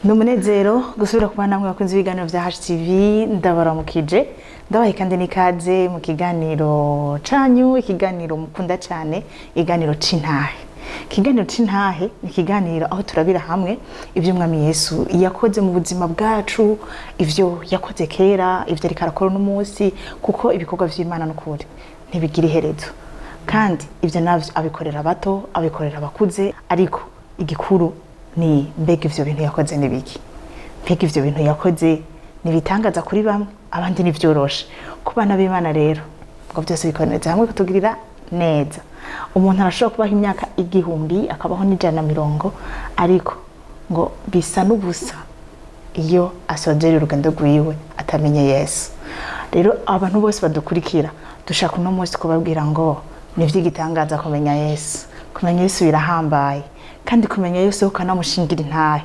Ni umunezero gusubira kuba namwe bakunze ibiganiro bya HTV. Ndabaramukije, ndabaye kandi n'ikaze mu kiganiro canyu, ikiganiro mukunda cyane, ikiganiro c'intahe. Ikiganiro c'intahe ni ikiganiro aho turabira hamwe ibyo Umwami Yesu yakoze mu buzima bwacu, ivyo yakoze kera, ivyo ariko arakora uno munsi, kuko ibikorwa vy'Imana n'ukuri ntibigira iherezo. Kandi ibyo navyo abikorera abato, abikorera abakuze, ariko igikuru ni mbega ivyo bintu yakoze ni biki? Mbega ivyo bintu yakoze ni ibitangaza kuri bamwe, abandi ntivyoroshe. Ku bana b'Imana rero, ngo byose bikoraniza hamwe kutugirira neza. Umuntu arashobora kubaho imyaka 1000, akabaho n'120, ariko ngo bisa n'ubusa iyo asozera urugendo rwiwe atamenye Yesu. Rero abantu bose badukurikira, dushaka uno munsi kubabwira ngo ni ivy'igitangaza kumenya Yesu. Kumenya Yesu birahambaye, kandi kumenya Yesu ukanamushingira intahe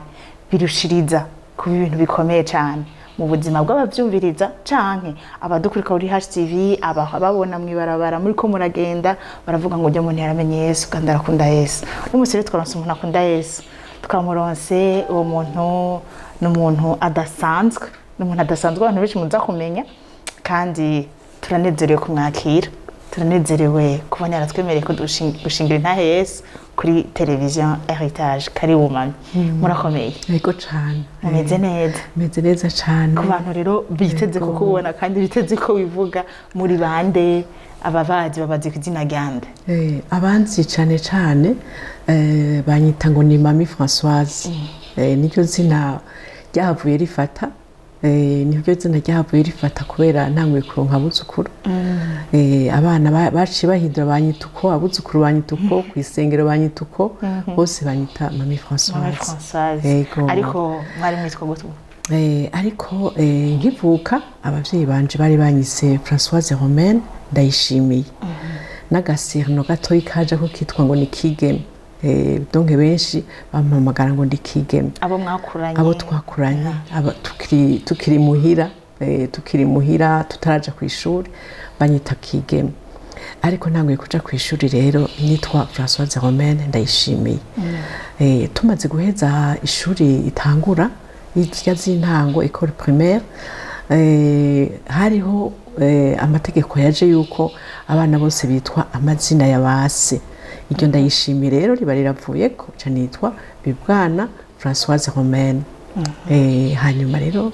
birushiriza kuba ibintu bikomeye cyane mu buzima bw'abavyumviriza canke abadukurikira kuri HTV, ababona mw'ibarabara muri ko muragenda, baravuga ngo ujya muntu yaramenye Yesu kandi arakunda Yesu. Uno munsi rero twaronse umuntu akunda Yesu, twamuronse. Uwo muntu ni umuntu adasanzwe, ni umuntu adasanzwe abantu benshi muza kumenya, kandi turanezerewe kumwakira, turanezerewe kubona yaratwemereye ko gushingira intahe Yesu kuri televiziyo Heritage. Karibu mami, murakomeye? Yego cane. Mumeze neza? Meze neza cane. Ku bantu rero biteze kukubona kandi biteze ko wivuga, muri bande? Ababazi babazi ku izina ryande? Abanzi cane cane banyita ngo ni Mami Françoise. Niryo zina ryahavuye rifata, niryo zina ryahavuye rifata kubera ntanguye kuronka abuzukuru. Abana baciye bahindura banyita uko, abuzukuru banyita uko, kw'isengero banyita uko, bose banyita Mami Mami Françoise. Françoise. Yego. Ariko mwari mwitwa gute? Ariko nkivuka abavyeyi banje bari banyise Françoise Romaine Ndayishimiye, n'agasirino gatoyi kaje ko kitwa ngo ni Kigeme. Donc benshi bampamagara ngo ndi Kigeme. Abo mwakuranye? Abo twakuranye, tukiri muhira, tukiri muhira tutaraja ku ishuri banyita Kigeme. Ariko ntanguye kuja ku ishuri rero nitwa Françoise Romaine Ndayishimiye. Tumaze guheza ishuri itangura irya z'intango, école primaire, hariho amategeko yaje yuko abana bose bitwa amazina ya base. Iryo Ndayishimiye rero riba riravuyeko, ca nitwa Bibwana Françoise Romaine. Hanyuma rero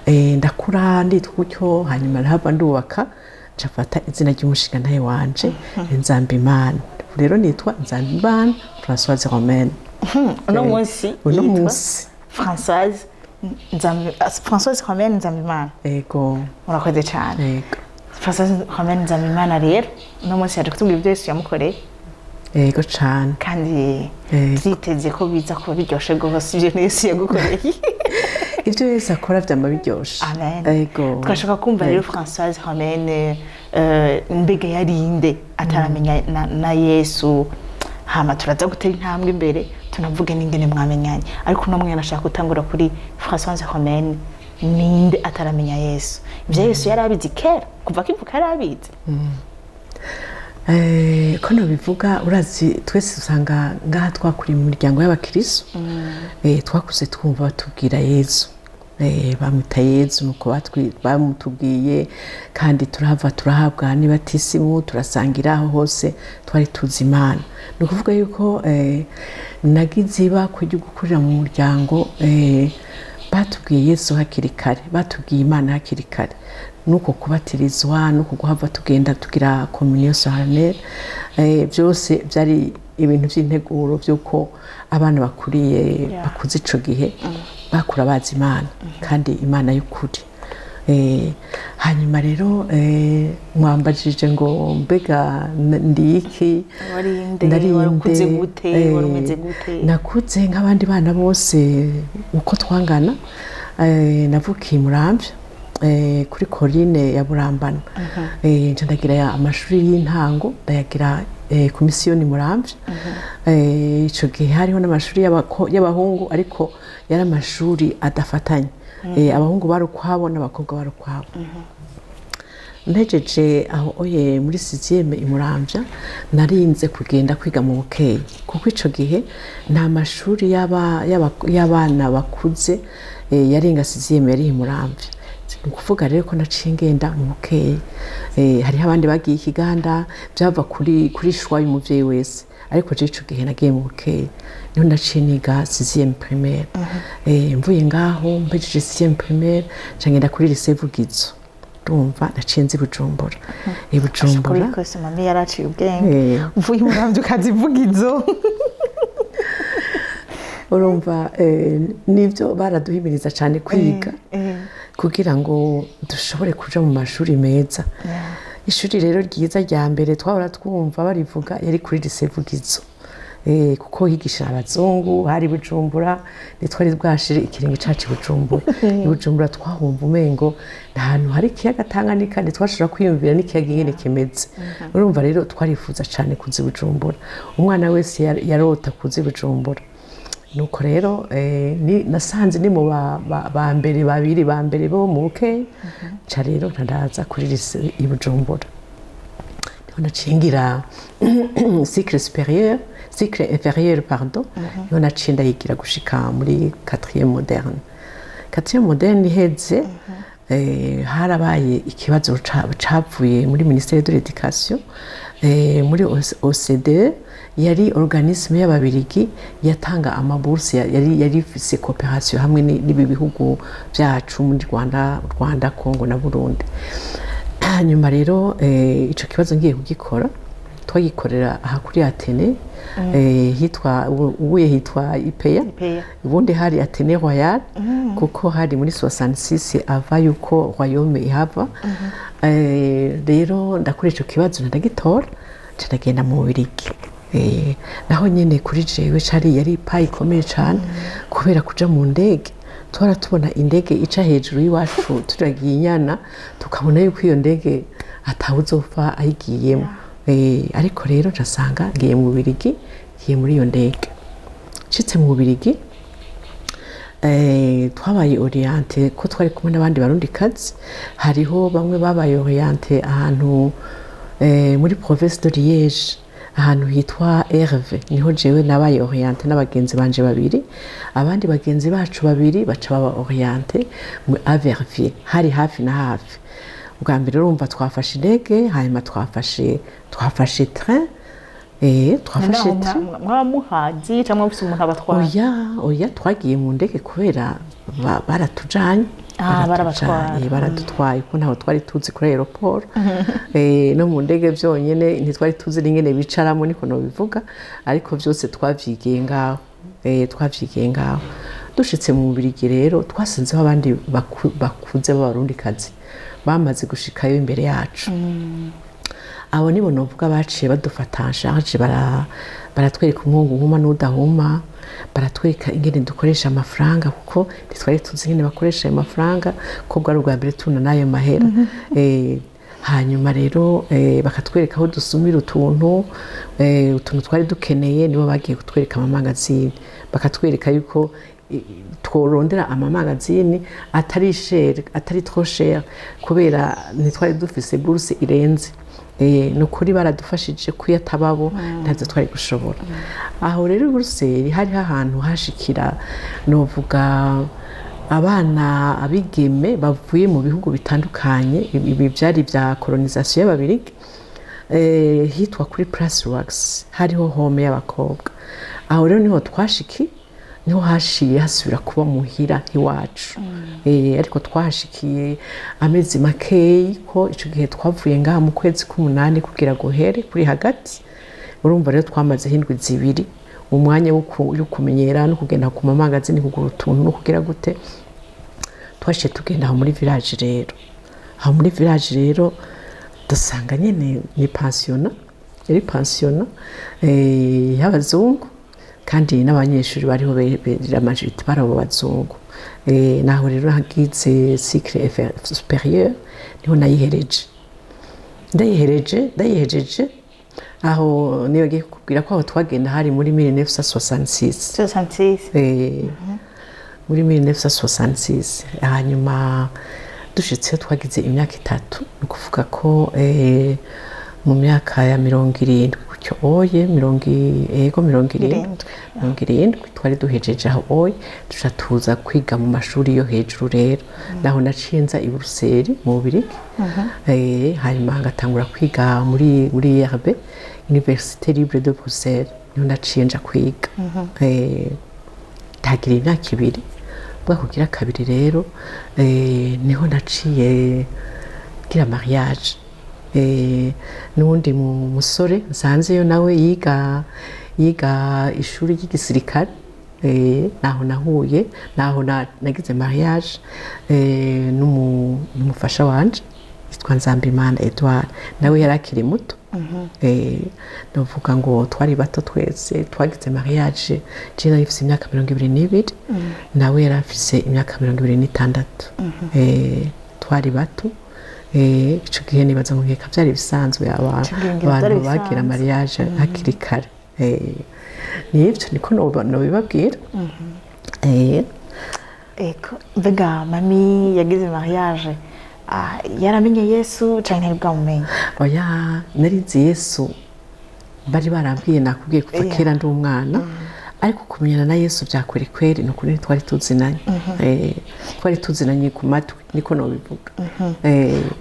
ndakura nditwa gutyo, hanyuma ndahava ndubaka, nca izina ry'umushingantahe wanje Nzambimana. Rero nitwa Nzambimana Françoise Romaine. Uno munsi uno yitwa munsi. Françoise Nzambi, Françoise Romaine Nzambimana. Ego. Murakoze cyane. Ego. Françoise Romaine Nzambimana rero uno munsi yaje kutubwira ibyo Yesu yamukoreye. Ego cane. Kandi Ego. twiteze ko biza kuba biryoshe rwose ibyo Yesu yagukoreye. Ibyo Yesu akora vyama biryoshe. Amen. Ego. Twashaka kumva rero Françoise Romaine, mbega yarinde ataramenya na Yesu? Hama turaza gutera intambwe imbere tunavuge n'ingene mwamenyanye, ariko uno mwana ashaka gutangura kuri Françoise Romaine, ninde ataramenya Yesu? Ibyo Yesu yari abizi kera, kuva akivuka yari abizi? Ko nobivuga, urazi twese usanga ngaha twakuriye mu miryango y'abakirisu. Twakuze twumva batubwira Yezu. Bamwita Yezu, nuko bamutubwiye, kandi turahava turahabwa n'ibatisimu, turasangira, aho hose twari tuzi Imana. Ni ukuvuga yuko nagize ibakwe ryo gukurira mu muryango batubwiye Yesu hakiri kare, batubwiye Imana hakiri kare, nuko kubatirizwa, nuko guhava tugenda tugira communion solennelle, byose byari ibintu by'integuro by'uko abana bakuriye bakuze ico gihe bakura bazi Imana, kandi Imana y'ukuri. Hanyuma rero mwambajije ngo mbega ndi iki? Warinde? Narinde, Warakuze gute? Wari umeze gute? Nakuze nk'abandi bana bose uko twangana. Navukiye Muramvya, kuri colline ya Burambana. Nca ndagira amashuri y'intango, ndayagira ku misiyoni Muramvya. Ico gihe hariho n'amashuri y'abahungu, ariko yari amashuri adafatanye. Abahungu bari ukwabo n'abakobwa bari ukwabo. Ntejeje aho oye muri sixième imuramvya, narinze kugenda kwiga mu Bukeye, kuko ico gihe nta mashuri y'abana bakuze yarenga sixième yari imuramvya. Ni ukuvuga rero ko naciye ngenda mu Bukeye. Hariho abandi bagiye ikiganda, byava kuri choix y'umuvyeyi wese, ariko je ico gihe nagiye mu Bukeye, niho naciye niga sixième primaire. Mvuye ngaho, mpejeje sixième primaire, nca ngenda kuri lycée Vugizo. Urumva naciye nzi Bujumbura, i Bujumbura. Kuri kose mami yaraciye ubwenge. Uvuye Muramvya ukazivuga izo. Urumva nibyo, baraduhimiriza cyane kwiga kugira ngo dushobore kuja mu mashuri meza. Ishuri rero ryiza rya mbere twahora twumva barivuga yari kuri lycée Vugizo, kuko higisha abazungu. Hari Bujumbura, ntitwari bwashire ikirenge cacu i Bujumbura. I Bujumbura twahumva umengo ni ahantu hari ikiyaga Tanganyika, ntitwashobora kwiyumvira n'ikiyaga ingene kimeze. Urumva rero twarifuza cyane kuza i Bujumbura, umwana wese yarota kuza i Bujumbura. Nuko rero nasanze ni mu ba mbere, babiri ba mbere bo mu Bukeye. Nca rero ntaraza kuri lycée i Bujumbura, niho naciye ngira cycle supérieur, cycle inférieur, pardon. Niho naciye ndayigira gushika muri quatrième moderne. Quatrième moderne iheze, harabaye ikibazo cavuye muri ministère de l'éducation, muri OCDE, yari organisme y'ababirigi yatanga amaburse, yari ifise coopération hamwe n'ibi bihugu byacu muri Rwanda, Congo na Burundi. Hanyuma rero ico kibazo ngiye kugikora, twagikorera aha kuri Athénée, hitwa ubuye hitwa IPEA. IPEA. Ubundi hari Athénée Royal, kuko hari muri 66 ava yuko royaume ihava. Rero ndakora ico kibazo, ndagitora, nca ndagenda mu Bubirigi. Naho nyene kuri jewe cari yari pas ikomeye cane, kubera kuja mu ndege twara tubona indege ica hejuru y'iwacu turagiye inyana, tukabona yuko iyo ndege atawuzopfa ayigiyemo. Ariko rero ncasanga ngiye mu Bubirigi, ngiye muri iyo ndege. Nshitse mu Bubirigi, twabaye orienté ko twari kumwe n'abandi Barundikazi. Hariho bamwe babaye orienté ahantu muri province de Liège, ahantu hitwa Herve, niho jewe nabaye orienté n'abagenzi banje babiri. Abandi bagenzi bacu babiri baca baba orienté mu à Verviers, hari hafi na hafi. Ubwa mbere urumva twafashe indege, hanyuma twafashe train, twafashe train. Mwaba muhazi cyangwa mufise umuntu abatwara? Oya, oya, twagiye mu ndege kubera baratujanye. Ah, barabatwara. Baradutwaye kuko ntaho twari tuzi kuri aéroport. No mu ndege byonyine ntitwari tuzi n'ingene bicaramo, niko nobivuga, ariko byose twavyigiye ngaho. Twavyigiye ngaho. Dushitse mu Bubirigi rero, twasanzeho abandi bakuze b'Abarundikazi bamaze gushikayo imbere yacu. Abo nibo novuga baciye badufata en charge, baratwereka umwungu uhuma n'udahuma, baratwereka ingene dukoresha amafaranga, kuko ntitwari tuzi ingene bakoresha ayo mafaranga, ko bwari ubwa mbere tuna n'ayo mahera. Hanyuma rero bakatwereka aho dusumira utuntu, utuntu twari dukeneye. Nibo bagiye kutwereka amamagazini, bakatwereka yuko tworondera amamagazini atari cher, atari trop cher, kubera ntitwari dufise bourse irenze. Ni ukuri baradufashije, kuyatababo ntabyo twari gushobora. Aho rero i Buruseli hariho ahantu hashikira, novuga, abana abigeme bavuye mu bihugu bitandukanye, ibi byari bya colonisation y'Ababirigi, hitwa kuri Place Wax, hariho home y'abakobwa. Aho rero niho twashiki, niho hashiye hasubira kuba muhira iwacu. Ariko twahashikiye amezi makeyi, ko ico gihe twavuye ngaha mu kwezi k'umunani kugira guhere kuri hagati. Urumva rero twamazeho indwi 2, umwanya wo kumenyera no kugenda ku mamangazini kugura utuntu no kugira gute. Twaciye tugenda aho muri village rero. Aho muri village rero dusanga nyene ni pensionnat, yari pensionnat y'abazungu, kandi n'abanyeshuri bariho la majorité bari abo bazungu. Naho rero hagize cycle supérieur, niho nayihereje, ndayihereje, ndayihejeje aho. Niyo ngiye kukubwira ko aho twagenda hari muri 1966. 66. Muri 1966. Hanyuma dushitse ngaho, Dushitseyo twagize imyaka 3, ni ukuvuga ko mu myaka ya 70 gutyo oye, ego, 70. Irindwi. 70 twari duhejeje aho oye, duca tuza kwiga mu mashuri yo hejuru. Rero naho naciye nza i Buruseli mu Bubirigi. Hanyuma ngatangura kwiga muri ULB, Université Libre de Bruxelles, niho naciye nja kwiga. Ndagira imyaka 2. Umwaka ugira kabiri rero niho naciye ngira mariage n'uwundi musore nsanzeyo, nawe yiga ishuri ry'igisirikare. Naho nahuye, naho nagize mariage n'umufasha wanje yitwa Nzambimana Edouard, nawe yari akiri muto. Novuga ngo twari bato twese. Twagize mariage je nari mfise imyaka 22, nawe yari afise imyaka 26. Twari bato. Ico gihe nibaza ngo nkeka byari bisanzwe Ico gihe ngira vyari abantu bagira bisanzwe. mariage hakiri kare. Nivyo niko nobibabwira. Ego, mbega mami yagize mariage yaramenye Yesu canke ntari bwamumenye? Oya, narizi Yesu, bari barambwiye, nakubwiye kuva kera ndi umwana, ariko kumenyana na Yesu bya kweri kweri ni ukuri twari tuzinanye. Twari tuzinanye ku matwi, niko nobivuga.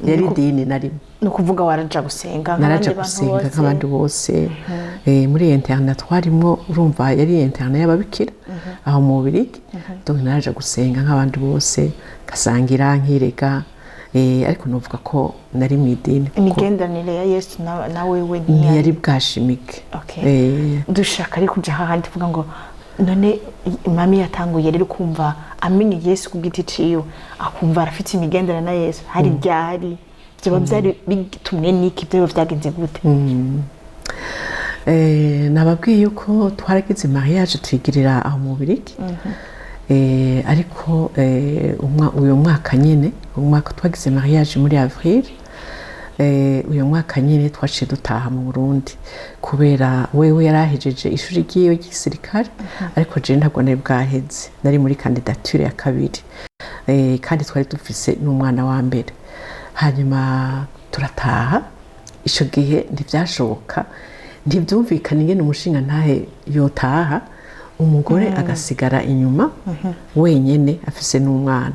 Yari idini narimo. Ni ukuvuga waraja gusenga Naraja nk'abandi bantu gusenga bose? nk'abandi bose. Muri internat twarimwo, urumva yari internat y'ababikira aho mu Bubirigi, donc naraja gusenga nk'abandi bose, ngasangira, nkirega. Ariko novuga ko nari mu idini kuko Imigenderanire ya Yesu na wewe ntiyari bwashimike. Okay. Dushaka ariko kuja hahandi tuvuga ngo none mami yatanguye rero kumva amenye Yesu ku giti ciwe, akumva arafite imigenderanire na Yesu, hari ryari? Vyoba vyari bitumwe n'iki? Vyoba vyagenze gute? Nababwiye yuko twaragize mariage tuyigirira aho mu Bubirigi. Ariko uyu mwaka nyene, umwaka twagize mariage muri avril, uyu mwaka nyene twaciye dutaha mu Burundi, kubera wewe yarahejeje ishuri ryiwe ry'igisirikare, ariko je ntabwo nari bwaheze, nari muri candidature ya kabiri. Kandi twari dufise n'umwana wa mbere. Hanyuma turataha. Ico gihe ntivyashoboka, ntivyumvikana ingene umushinga ntahe yotaha, umugore agasigara inyuma wenyene afise n'umwana.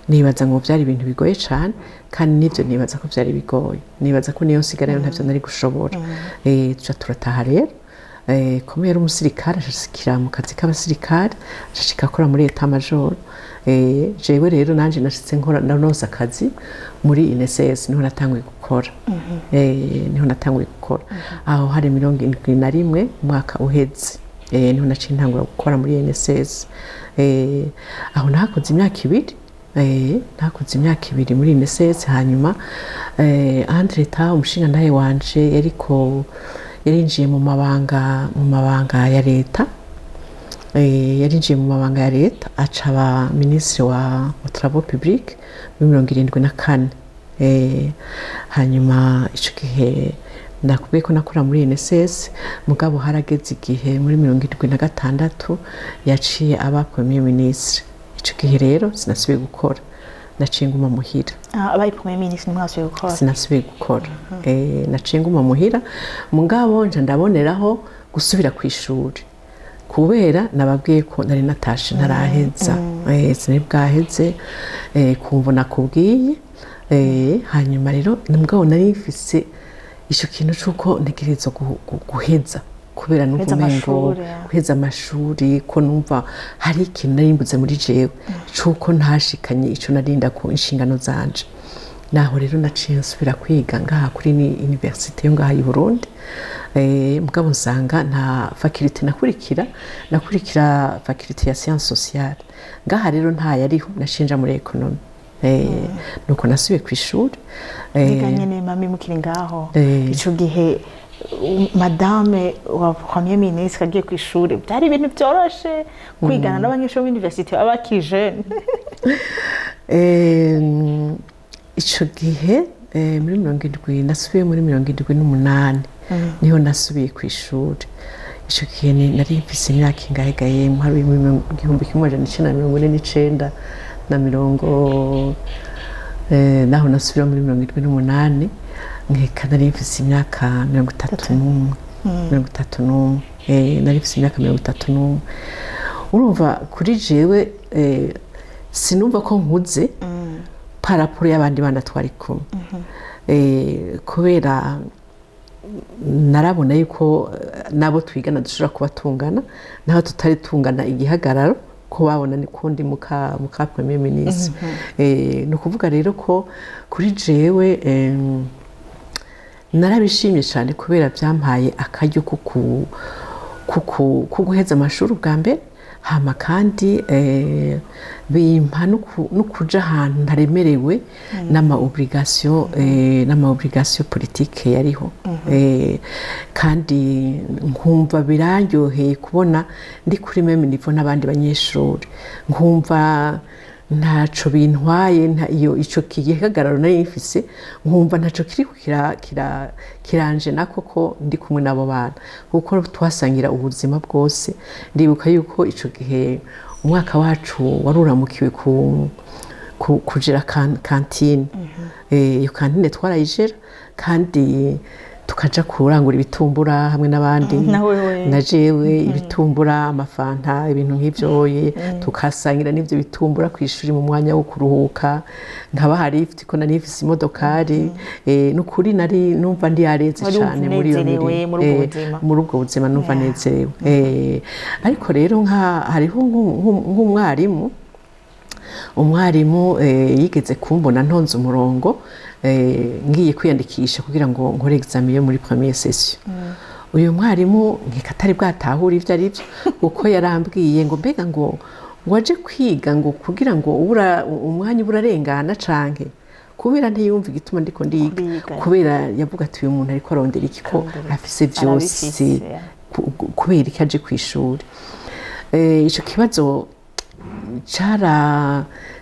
Nibaza ngo vyari ibintu bigoye cane, kandi nivyo nibaza ko vyari bigoye. Nibaza ko niyo nsigarayo ntavyo nari gushobora. Tuca turataha rero. Comme yari umusirikare, ashikira mu kazi k'abasirikare, ashika akora muri état major. Jewe rero nanje nashitse nkora, naronse akazi muri INSS, niho natanguye gukora. Niho natanguye gukora aho hari 71, umwaka uheze. Niho naciye ntangura gukora muri INSS. Aho nahakoze imyaka 2. Nakoze imyaka 2 muri INSS. Hanyuma entre-temps umushingantahe wanje yariko yarinjiye mu mabanga ya leta. Yarinjiye mu mabanga ya leta, aca aba minisitiri wa travaux publics muri 74. Hanyuma ico gihe nakubwiye ko nakora muri INSS, mugabo harageze igihe muri 76 yaciye aba premier ministre. Ico gihe rero sinasubiye gukora, naciye nguma muhira. Ah, abaye premier ministre ntimwasubiye gukora? Sinasubiye gukora. Naciye nguma muhira, mugabo nja ndaboneraho gusubira ku ishuri, kubera nababwiye ko nari natashe ntaraheza. Sinari bwaheze, kumva nakubwiye. Hanyuma rero mugabo nari mfise ico kintu c'uko ntegerezwa guheza, kubera numva Guheza umengo amashure, ya. guheza amashuri, ko numva hari ikintu nari mbuze muri jewe c'uko ntashikanye ico narinda ku inshingano zanje. Naho rero naciye nsubira kwiga ngaha kuri ni université yo ngaha i Burundi. Mugabo nsanga nta faculté nakurikira, faculté ya sciences sociales ngaha rero nta yariho, naciye nja muri économie. Nuko nasubiye ku ishuri. Mbega nyene mami mukiri ngaho, ico gihe madame wa premier ministre agiye ku ishuri, byari ibintu byoroshe kwigana n'abanyeshuri bo muri université baba bakiri jeune? Ico gihe muri 70, nasubiye muri 78, niho nasubiye ku ishuri. Ico gihe nari mfise imyaka ingahe ga yemwe? Hari mu 1949 na mirongo Naho nasubira muri 78, nkeka nari mfise imyaka 31, 31. Nari mfise imyaka 31. Urumva, kuri jewe sinumva ko nkuze par rapport y'abandi bana twari kumwe, kubera narabona yuko nabo twigana dushobora kuba tungana, naho tutari tungana igihagararo, ko babona ni ko ndi muka premier ministre. Ni ukuvuga rero ko kuri jewe narabishimye cyane, kubera byampaye akaryo ko guheza amashuri ubwa mbere, hama kandi bimpa no kuja ahantu ntaremerewe n'ama obligation politique yariho. Kandi nkumva birandyoheye kubona ndi kuri même niveau n'abandi banyeshuri, nkumva ntaco bintwaye, iyo ico gihagararo nari mfise, nkumva ntaco kiriko kiranje nako ko ndi kumwe n'abo bana, kuko twasangira ubuzima bwose. Ndibuka yuko ico gihe umwaka wacu wari uramukiwe kujera cantine. Iyo cantine twarayijera, kandi tukaja kurangura ibitumbura hamwe n'abandi. Na wewe. Na jewe, ibitumbura, amafanta, ibintu nk'ivyo ye, tukasangira n'ivyo bitumbura ku ishuri mu mwanya wo kuruhuka, nkaba hari ifite ko nari mfise imodokari. Nukuri nari numva ndi yareze Wari wumva cane muri iyo unezerewe mirimo. muri ubwo buzima. Muri ubwo buzima numva nezerewe. Ariko rero nka hariho nk'umwarimu, umwarimu yigeze kumbona ntonze umurongo, ngiye kwiyandikisha kugira ngo nkore examen yo muri première session. Uyu mwarimu nkeka atari bwatahure ivyo ari byo, kuko yarambwiye ngo mbega ngo aje kwiga ngo kugira ngo umwanya uba urarengana, canke kubera ntiyumva igituma ndiko ndiga. Ndiga. Kubera yavuga ati: "Uyu muntu ariko arondera iki, ko Arondera iki? afise vyose?" Arabifise, yeah. Kubera iki aje kw'ishuri? Ico kibazo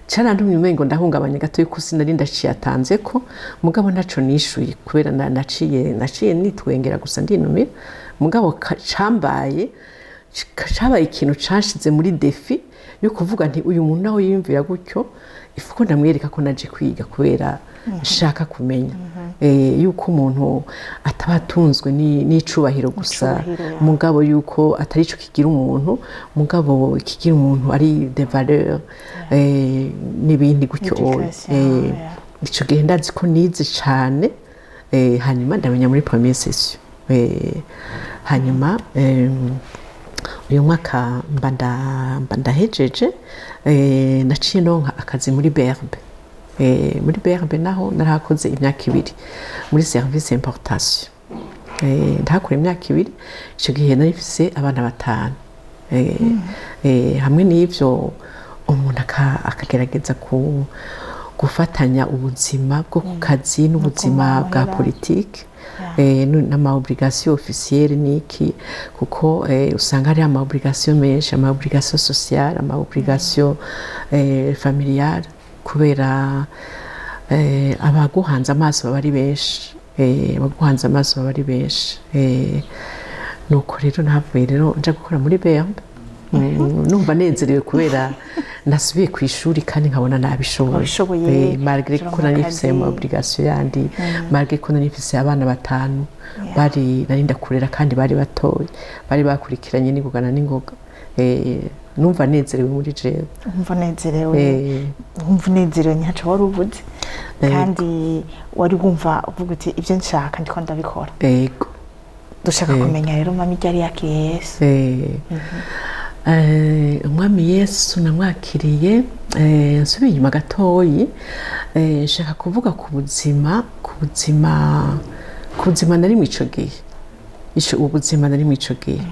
carantumye umengo ndahungabanya gato, yuko sinari ndaciye atanze ko, mugabo ntaco nishuye, kubera naciye nitwengera gusa, ndinumira. Mugabo cabaye ikintu canshize muri défi yo kuvuga nti: "Uyu muntu nawe yiyumvira gutyo, ifuko ndamwereka ko naje kwiga kubera nshaka kumenya." Yuko umuntu ataba atunzwe n'icubahiro gusa, Icubahiro, ya. mugabo yuko atari ico kigira umuntu, mugabo ikigira umuntu ari des valeurs, n'ibindi gutyo. Education, yeah. Ico gihe ndazi ko nize cane, hanyuma ndamenya muri première session. Hanyuma uyu mwaka mba ndahejeje, naciye ndonka akazi muri BRB. Muri BRB naho narahakoze imyaka 2 muri service importation. Ndahakora imyaka 2. Ico gihe nari mfise abana batanu. Hamwe n'ivyo umuntu akagerageza gufatanya ubuzima bwo ku kazi n'ubuzima bwa muhira. politike, n'ama obligation officielle niki, kuko usanga hari ama obligation menshi, ama obligation sociale, ama obligation familiale, kubera abaguhanze amaso baba ari benshi, abaguhanze amaso baba ari benshi. Nuko rero nahavuye rero nja gukora muri BRB, numva nezerewe kubera nasubiye ku ishuri kandi nkabona nabishoboye. Wabishoboye, malgré uja ko mu nari mfise kazi. ama obligation yandi, malgré ko nari mfise abana batanu bari nari ndakurera kandi bari batoye, bari bakurikiranye n'ingoga na n'ingoga. Numva nezerewe muri jewe. Wumva unezerewe. Wumva unezerewe, ntaco wari ubuze, kandi wari wumva uvuga uti: "Ibyo nshaka ndiko ndabikora." Ego. Dushaka kumenya rero, mama, iryari yakiriye Yesu? Umwami Yesu namwakiriye, nsubiye inyuma gatoyi, nshaka kuvuga ku buzima nari mu ico gihe. Ico ubuzima nari mu ico gihe,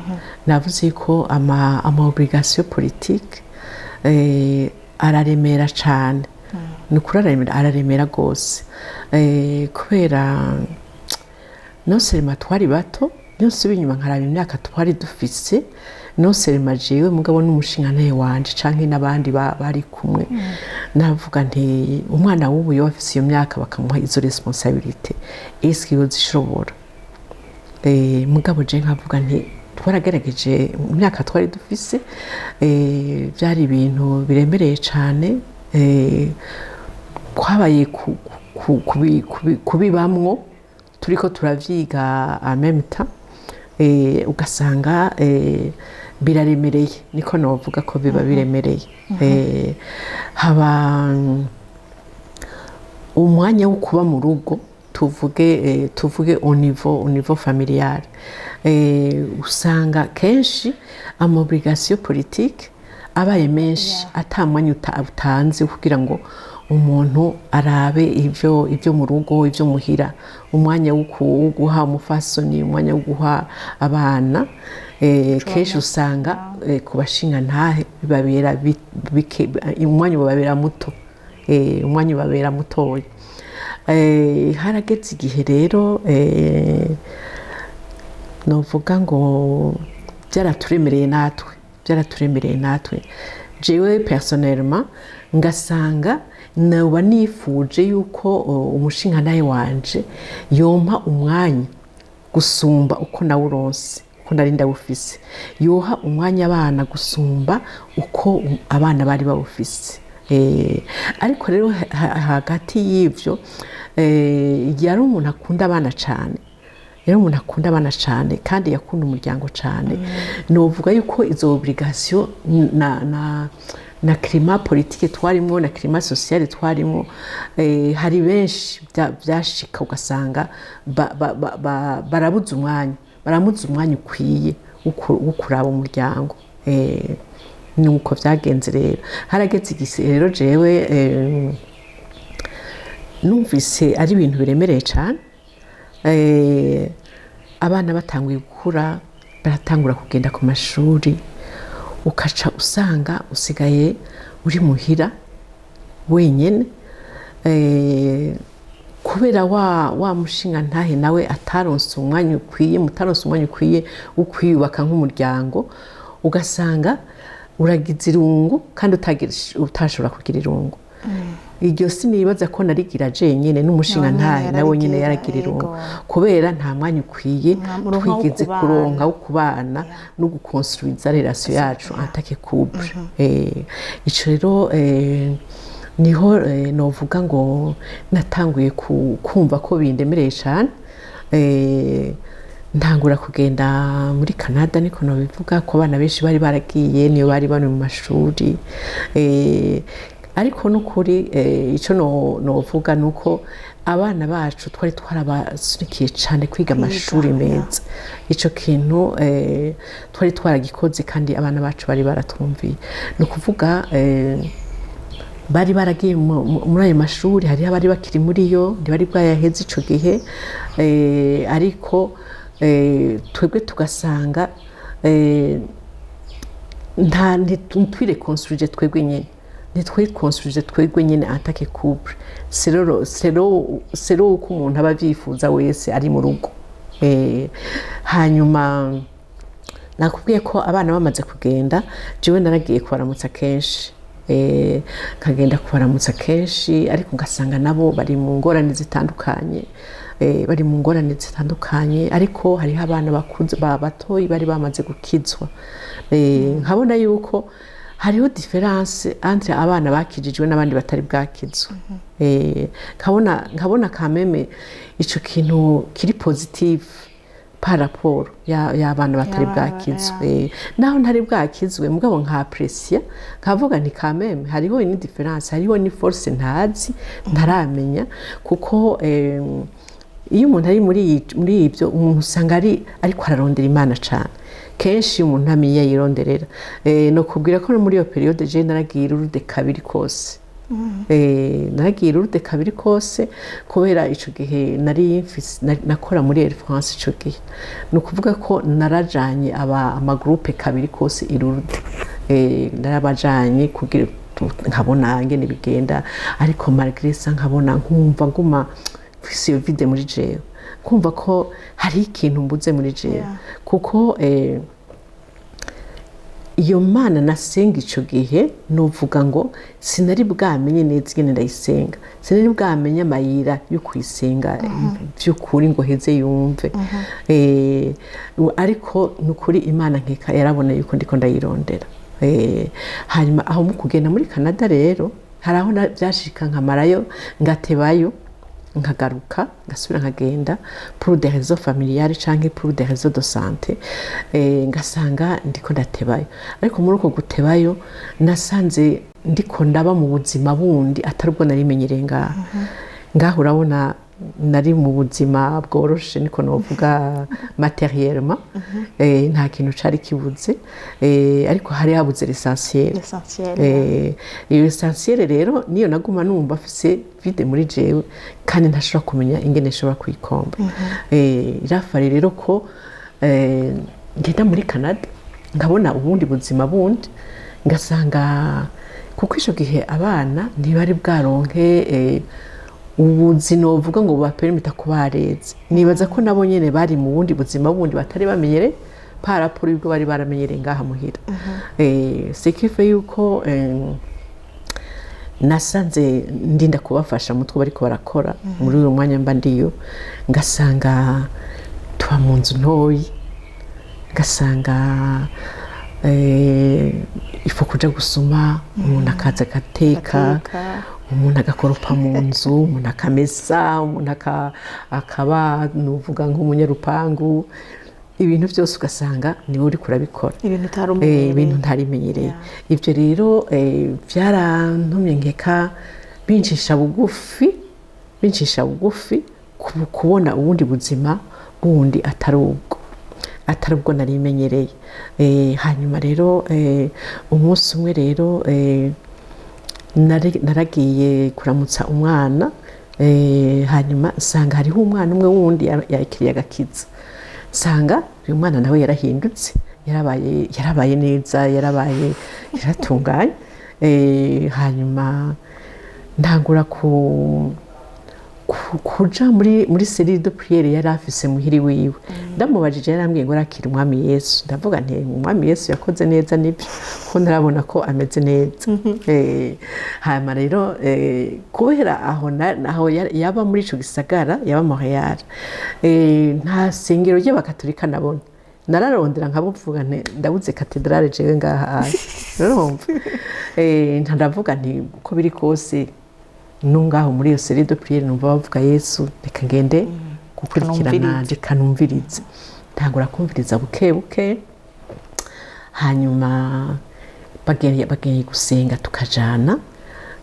navuze ko ama obligation politique araremera cane, ni ukuri araremera, araremera gose, kubera non seulement twari bato, niyo nsubiye inyuma nkaraba imyaka twari dufise, non seulement jewe, mugabo n'umushingantahe wanje canke n'abandi bari kumwe, navuga nti: "Umwana w'ubu yoba afise iyo myaka bakamuha izo responsabilité, est-ce yozishobora?" Mugabo je nkavuga nti twaragerageje mu myaka twari dufise, byari ibintu biremereye cane. Kwabaye kubibamwo turiko turavyiga en même temps, ugasanga biraremereye, niko novuga ko biba biremereye. Haba umwanya wo kuba mu rugo, tuvuge au niveau familial, usanga kenshi ama obligation politique abaye menshi, ata mwanya utanze kugira ngo umuntu arabe ibyo mu rugo, ibyo muhira, umwanya wo guha umufasoni, umwanya wo guha abana. Kenshi usanga ku bashinga ntahe bibabera umwanya ubabera muto, umwanya ubabera mutoya. Harageze igihe rero, novuga ngo byaraturemereye natwe, byaraturemereye natwe. Jewe personnellement ngasanga noba nifuje yuko umushingantahe wanje yompa umwanya gusumba uko nawuronse, uko nari ndawufise, yoha umwanya abana gusumba uko abana bari bawufise. Ariko rero hagati y'ivyo, yari umuntu akunda abana cane, yari umuntu akunda abana cane kandi yakunda umuryango cane. Novuga yuko izo obligation na climat politique twarimwo, na climat social twarimwo, hari benshi vyashika ugasanga barabuze umwanya, baramuze umwanya ukwiye wo kuraba umuryango. Nuko vyagenze rero. Harageze igihe rero jewe numvise ari ibintu biremereye cane. Abana batanguye gukura, baratangura kugenda ku mashuri, ukaca usanga usigaye uri muhira wenyene, kubera wa mushinga ntahe nawe ataronse umwanya ukwiye, mutaronse umwanya ukwiye wo kwiyubaka nk'umuryango, ugasanga uragize irungu kandi utashobora kugira irungu. Iryo sinibaza ko narigira jenyene, n'umushinga Nawe nyene ntahe nawe nyene yaragira, yaragira irungu, kubera nta mwanya ukwiye muronka wo twigeze kubana. kuronka wo kubana no gukonstruiza relation yacu en tant que couple. Ico rero niho novuga ngo natanguye kumva ko bindemereye cane. Ntangura kugenda muri Canada, niko nobivuga ko abana benshi bari baragiye, niyo bari bari mu mashuri. Ariko n'ukuri, ico novuga nuko abana bacu twari twarabasunikiye cane kwiga amashuri meza. Ico kintu twari twaragikoze kandi abana bacu bari baratwumviye. Ni ukuvuga bari baragiye muri ayo mashuri, hariho abari bakiri muri yo, ntibari bwayaheze ico gihe. Ariko twebwe tugasanga nta ntitwirekonstruije twebwe nyene, ntitwikonstruije twebwe nyene en tant que couple selon uko umuntu aba avyifuza wese ari mu rugo. Hanyuma nakubwiye ko abana bamaze kugenda, jewe naragiye kubaramutsa kenshi, nkagenda kubaramutsa kenshi, ariko ngasanga nabo bari mu ngorane zitandukanye, bari mu ngorane zitandukanye. Ariko hariho abana bakuze, batoyi bari bamaze gukizwa. Nkabona yuko hariho différence entre abana bakijijwe n'abandi batari bwakizwe. Nkabona kameme ico kintu kiri positive par rapport y'abana batari Y'abana, bwakizwe. Naho ntari bwakizwe, mugabo nka apprécier, nkavuga nti kameme hariho ni différence, hariho ni force ntazi, ntaramenya, kuko iyo umuntu ari muri ibyo, umuntu usanga ari ariko ararondera Imana cane. Kenshi iyo umuntu ntamenye yironderera. No kubwira ko no muri iyo période je naragiye Lourdes kabiri kose. Naragiye Lourdes kabiri kose kubera ico gihe nari nakora muri Air France ico gihe. Ni ukuvuga ko narajanye aba ama groupe kabiri kose i Lourdes. Narabajanye kugira nkabona ngene bigenda, ariko malgré ça nkabona, nkumva nguma mfise iyo vide muri jewe, kumva ko hari ikintu mbuze muri jewe, kuko iyo Mana nasenga ico gihe, novuga ngo sinari bwamenye neza ingene ndayisenga, sinari bwamenye amayira yo kuyisenga vy'ukuri ngo heze yumve. Ariko nukuri Imana nkeka yarabona yuko ndiko ndayirondera. Hanyuma aho mu kugenda muri Canada rero Hari aho byashika nkamarayo, ngatebayo, nkagaruka, ngasubira nkagenda pour des raisons familiales canke pour des raisons de santé, ngasanga ndiko ndatebayo. Ariko muri uko gutebayo nasanze ndiko ndaba mu buzima bundi atari ubwo nari menyereye ngaha. Ngaho urabona nari mu buzima bworoshe, niko novuga, matériellement nta kintu cari kibuze, ariko hari habuze l'essentiel. L'essentiel. Iyo essentiel rero niyo naguma numva afise vide muri jewe, kandi ntashobora kumenya ingene nshobora kuyikomba. Irafare rero ko ngenda muri Canada, nkabona ubundi buzima bundi, ngasanga kuko ico gihe abana ntibari bwaronke ubuzi novuga ngo bubaperimita kubareze. Nibaza ko nabo nyene bari mu bundi buzima bundi batari bamenyere par rapport y'ubwo bari baramenyereye ngaha muhira. Ce qui fait yuko nasanze ndinda kubafasha mu two bariko barakora muri uyu mwanya mba ndiyo, ngasanga tuba mu nzu ntoyi, ngasanga ifu kuja gusuma, umuntu akaza agateka, Agateka. umuntu agakoropa mu nzu, umuntu akamesa, umuntu akaba nuvuga nk'umunyarupangu, ibintu byose ugasanga niwe uriko urabikora. Ibintu utari ibintu umenyereye. Ntarimenyereye. Ibyo rero byarantumye nkeka bincisha bugufi kubona ubundi buzima bundi atari ubwo narimenyereye. Hanyuma rero umunsi umwe rero naragiye kuramutsa umwana, hanyuma nsanga hariho umwana umwe wundi yakiriye agakiza. Nsanga uyu mwana nawe yarahindutse, yarabaye neza, yarabaye yaratunganye. Hanyuma ntangura kuja muri cellule de prière yari afise muhiri wiwe. Ndamubajije, yarambwiye ngo arakira Umwami Yesu. Ndavuga nti: "Umwami Yesu yakoze neza, nibyo, ko ntarabona ko ameze neza." Hanyuma rero kubera aho aho yaba muri ico gisagara, yaba Montreal, nta sengero ry'abakatolika nabona. Nararondera nkabuvuga nti: "Ndabuze cathédrale jewe ngaha." Urumva, ndavuga nti: "Uko biri kose nungaho muri iyo cellule de prière numva bavuga Yesu, reka ngende gukurikirana." Numvirize. Reka numvirize. Ntangura kumviriza buke buke. Hanyuma bagiye gusenga tukajana,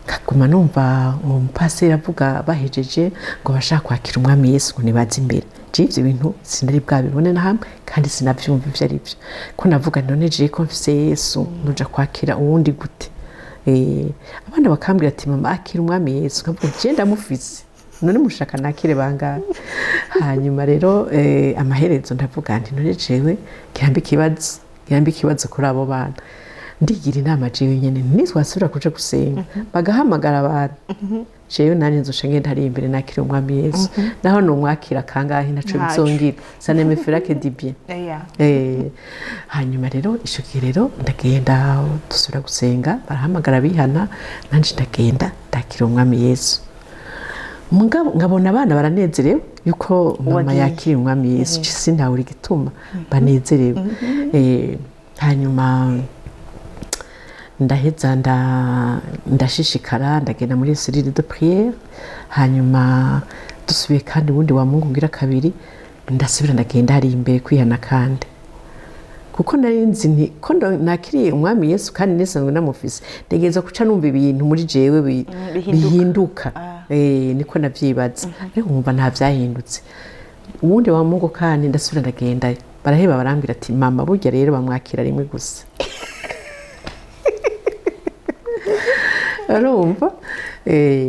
nkaguma numva uwo mupasiteri avuga, bahejeje ngo bashaka kwakira Umwami Yesu ngo nibaze imbere. Je ivyo bintu sinari bwabibone na hamwe, kandi sinavyumva ivyo ari byo. Ko navuga: "None je ko mfise Yesu, nuja kwakira uwundi gute?" Abana bakambwira ati: "Mama, akira Umwami Yesu." Nkavuga: "Je ndamufise, none mushaka nakire bangahe?" Hanyuma rero amaherezo ndavuga nti: "None jewe ngirambe ikibazo kuri abo bana." Ndigira inama jewe nyene: nitwasubira kuja gusenga bagahamagara abantu, jewe nanje nzoca ngenda hariya imbere nakira Umwami Yesu. Naho nomwakira kangahe, ntaco Ntaco. bizongira, ça ne me fera que du bien. Hanyuma rero ico gihe rero ndagenda, dusubira gusenga, barahamagara bihana, nanje ndagenda ndakira Umwami Yesu. Mugabo nkabona abana baranezerewe yuko mama Wagiye. yakiriye Umwami Yesu. Sintawe igituma banezerewe. Hanyuma ndaheza ndashishikara, ndagenda muri cellule de prière. Hanyuma dusubiye kandi ubundi wa Mungu ngira kabiri, ndasubira ndagenda hari imbere kwihana kandi, kuko nari nzi nti ko nakiriye Umwami Yesu kandi nisanzwe namufise, ntegereza guca numva ibintu muri jewe bihinduka. Bihinduka. Niko navyibaza, ariko nkumva nta vyahindutse. Uwundi wa Mungu kandi ndasubira ndagenda, baraheba barambwira ati: "Mama, burya rero bamwakira rimwe gusa." Urumva,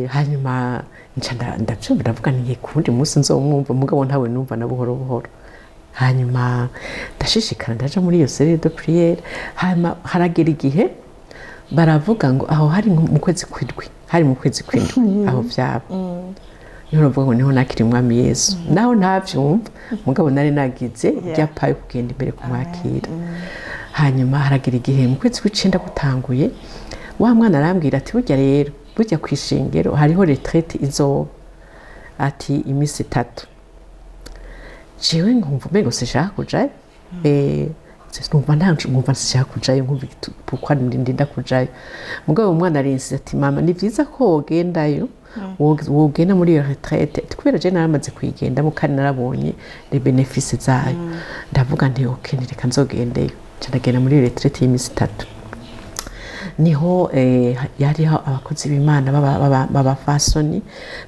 hanyuma nca ndavyumva, ndavuga nti: "Ku wundi munsi nzomwumva." Mugabo ntawe numva na buhoro buhoro. Hanyuma ndashishikara, ndaja muri iyo cellule de prière. Hanyuma haragera igihe baravuga ngo aho hari nko mu kwezi kw'indwi, hari mu kwezi kw'indwi aho vyaba, niho navuga ngo niho nakira Umwami Yesu. Naho ntavyumva, mugabo nari nagize ryapaye kugenda imbere kumwakira. Hanyuma haragira igihe mu kwezi kw'icenda gutanguye, wa mwana arambwira ati: "Burya rero, burya kw'ishengero hariho retraite izoba," ati "iminsi 3." Jewe nkumva umengo sinshaka kujayo. Numva nta, nkumva nshaka kujayo, nkumva pourquoi ndinda kujayo. Mugabo umwana arinsize ati: "Mama, ni vyiza ko wogendayo, wogenda muri iyo retraite," kubera je naramaze kuyigendamo kandi narabonye les bénéfices zayo. Ndavuga nti: "Ok, reka nzogendeyo." Nca ndagenda muri iyo retraite y'iminsi 3. Niho yariho abakozi b'Imana b'abafasoni,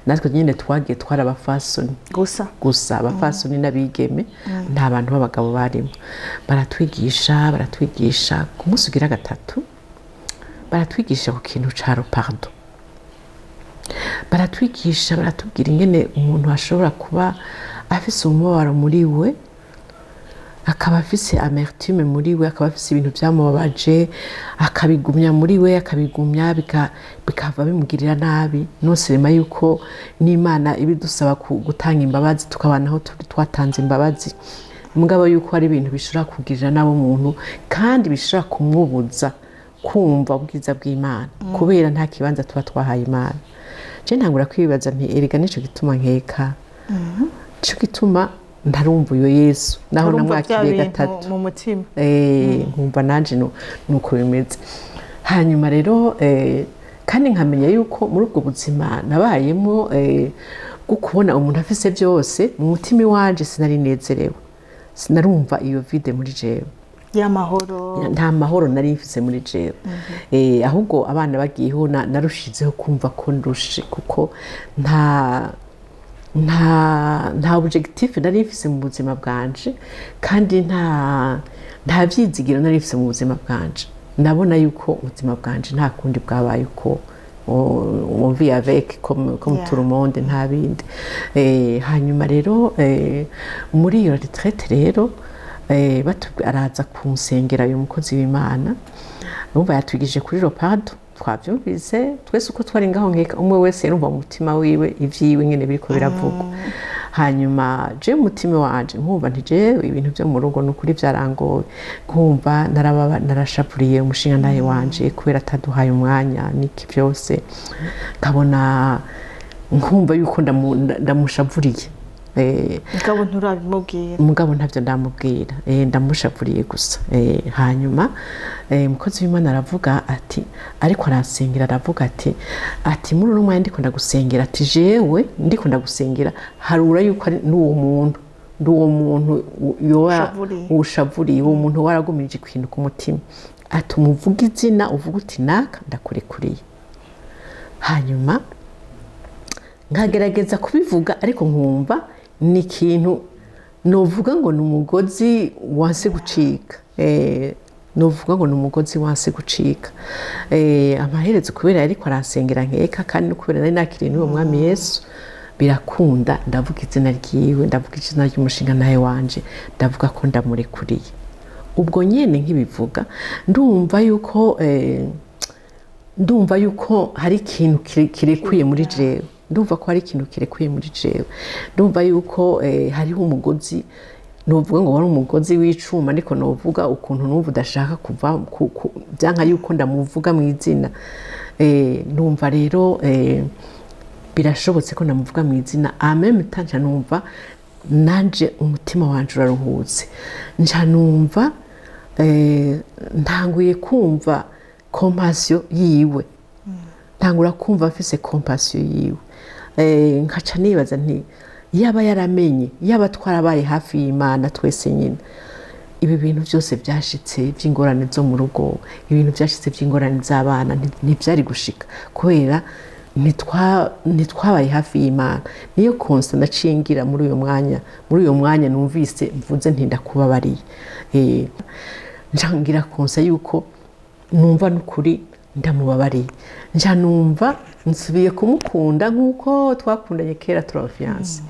natwe nyine twagiye twari abafasoni gusa. Gusa abafasoni n'abigeme, nta bantu b'abagabo barimo. Baratwigisha, baratwigisha. Ku munsi ugira gatatu baratwigisha ku kintu ca le pardon. Baratwigisha, baratubwira ingene umuntu ashobora kuba afise umubabaro muri we, akaba afise amertume muri we, akaba afise ibintu byamubabaje, akabigumya muri we, akabigumya, bikava bimugirira nabi. Nosema yuko n'Imana ibidusaba gutanga imbabazi, tukabanaho turi twatanze imbabazi, mugabo yuko hari ibintu bishobora kugirira nabi umuntu kandi bishobora kumubuza kumva ubwiza bw'Imana, kubera nta kibanza tuba twahaye Imana. Je ntangura kwibaza nti: "Erega nico gituma nkeka, nico gituma ntarumva uyo Yesu naho Urumva bya namwakiriye bintu gatatu." mu mutima. Nkumva nanje nuko bimeze. Hanyuma rero kandi nkamenya yuko muri ubwo buzima nabayemo bwo kubona umuntu afise byose, mu mutima iwanje sinari nezerewe, sinarumva iyo vide muri jewe. Y'amahoro. Nta mahoro nari mfise muri jewe. Ahubwo abana bagiyeho narushizeho kumva ko ndushe, kuko nta objectif nari mfise mu buzima bwanje, kandi nta vyizigiro nari mfise mu buzima bwanje. Ndabona yuko ubuzima bwanje nta kundi bwabaye uko on vit avec comme tout le monde, nta bindi. Hanyuma rero muri iyo retraite rero araza kunsengera uyu mukozi w'Imana. Urumva yatwigishije kuri le pardon, twabyumvise twese uko twari ngaho. Nkeka umwe wese yarumva mu mutima wiwe ivyiwe nyene biriko biravugwa. Hanyuma je mu mutima wanje nkumva nti: "Jewe ibintu byo mu rugo nukuri byarangoye." Nkumva narababa, narashapuriye umushingantahe wanje kubera ataduhaye umwanya niki byose, nkabona nkumva yuko ndamushavuriye. Mugabo nturabimubwira. Mugabo ntabyo ndamubwira, ndamushavuriye gusa. Hanyuma umukozi w'Imana aravuga ati, ariko aransengera, aravuga ati: "Muri uno mwanya ndiko ndagusengera," ati, "jewe ndiko ndagusengera, harura yuko ari n'uwo muntu, n'uwo muntu yoba Ushavuriye. ushavuriye, uwo muntu waragumije ikintu ku mutima," ati, "umuvuge izina, uvuge uti: naka ndakurekuriye." Hanyuma nkagerageza kubivuga, ariko nkumva ni ikintu novuga ngo ni umugozi wanse gucika. Novuga ngo ni umugozi wanse gucika. Amaherezo, kubera yariko aransengera, nkeka kandi no kubera nari nakiriye n'uwo Mwami Yesu, birakunda, ndavuga izina ryiwe, ndavuga izina ry'umushingantahe wanje, ndavuga ko ndamurekuriye. Ubwo nyene nkibivuga, ndumva yuko hari ikintu kirekuye muri jewe, ndumva ko hari ikintu kirekuye muri jewe, ndumva yuko hariho umugozi, nuvuga ngo wari umugozi w'icuma, ariko nuvuga ukuntu numva udashaka kuva byanka yuko ndamuvuga mu izina. Ndumva rero birashobotse ko ndamuvuga mu izina. En même temps nca numva nanje umutima wanje uraruhutse, nca numva ntanguye kumva compassion yiwe, ntangura kumva mfise compassion yiwe. Nkaca nibaza nti: "Yaba yaramenye, yaba twarabaye hafi y'Imana twese nyine, ibi bintu byose byashitse by'ingorane zo mu rugo, ibintu byashitse by'ingorane z'abana ntibyari gushika, kubera ntitwabaye hafi y'Imana." Niyo constat naciye ngira muri uyu mwanya, muri uyu mwanya numvise mvuze nti: "Ndakubabariye." Ngira constat yuko numva n'ukuri ndamubabariye, nja numva nsubiye kumukunda nk'uko twakundanye kera turi abafiancés.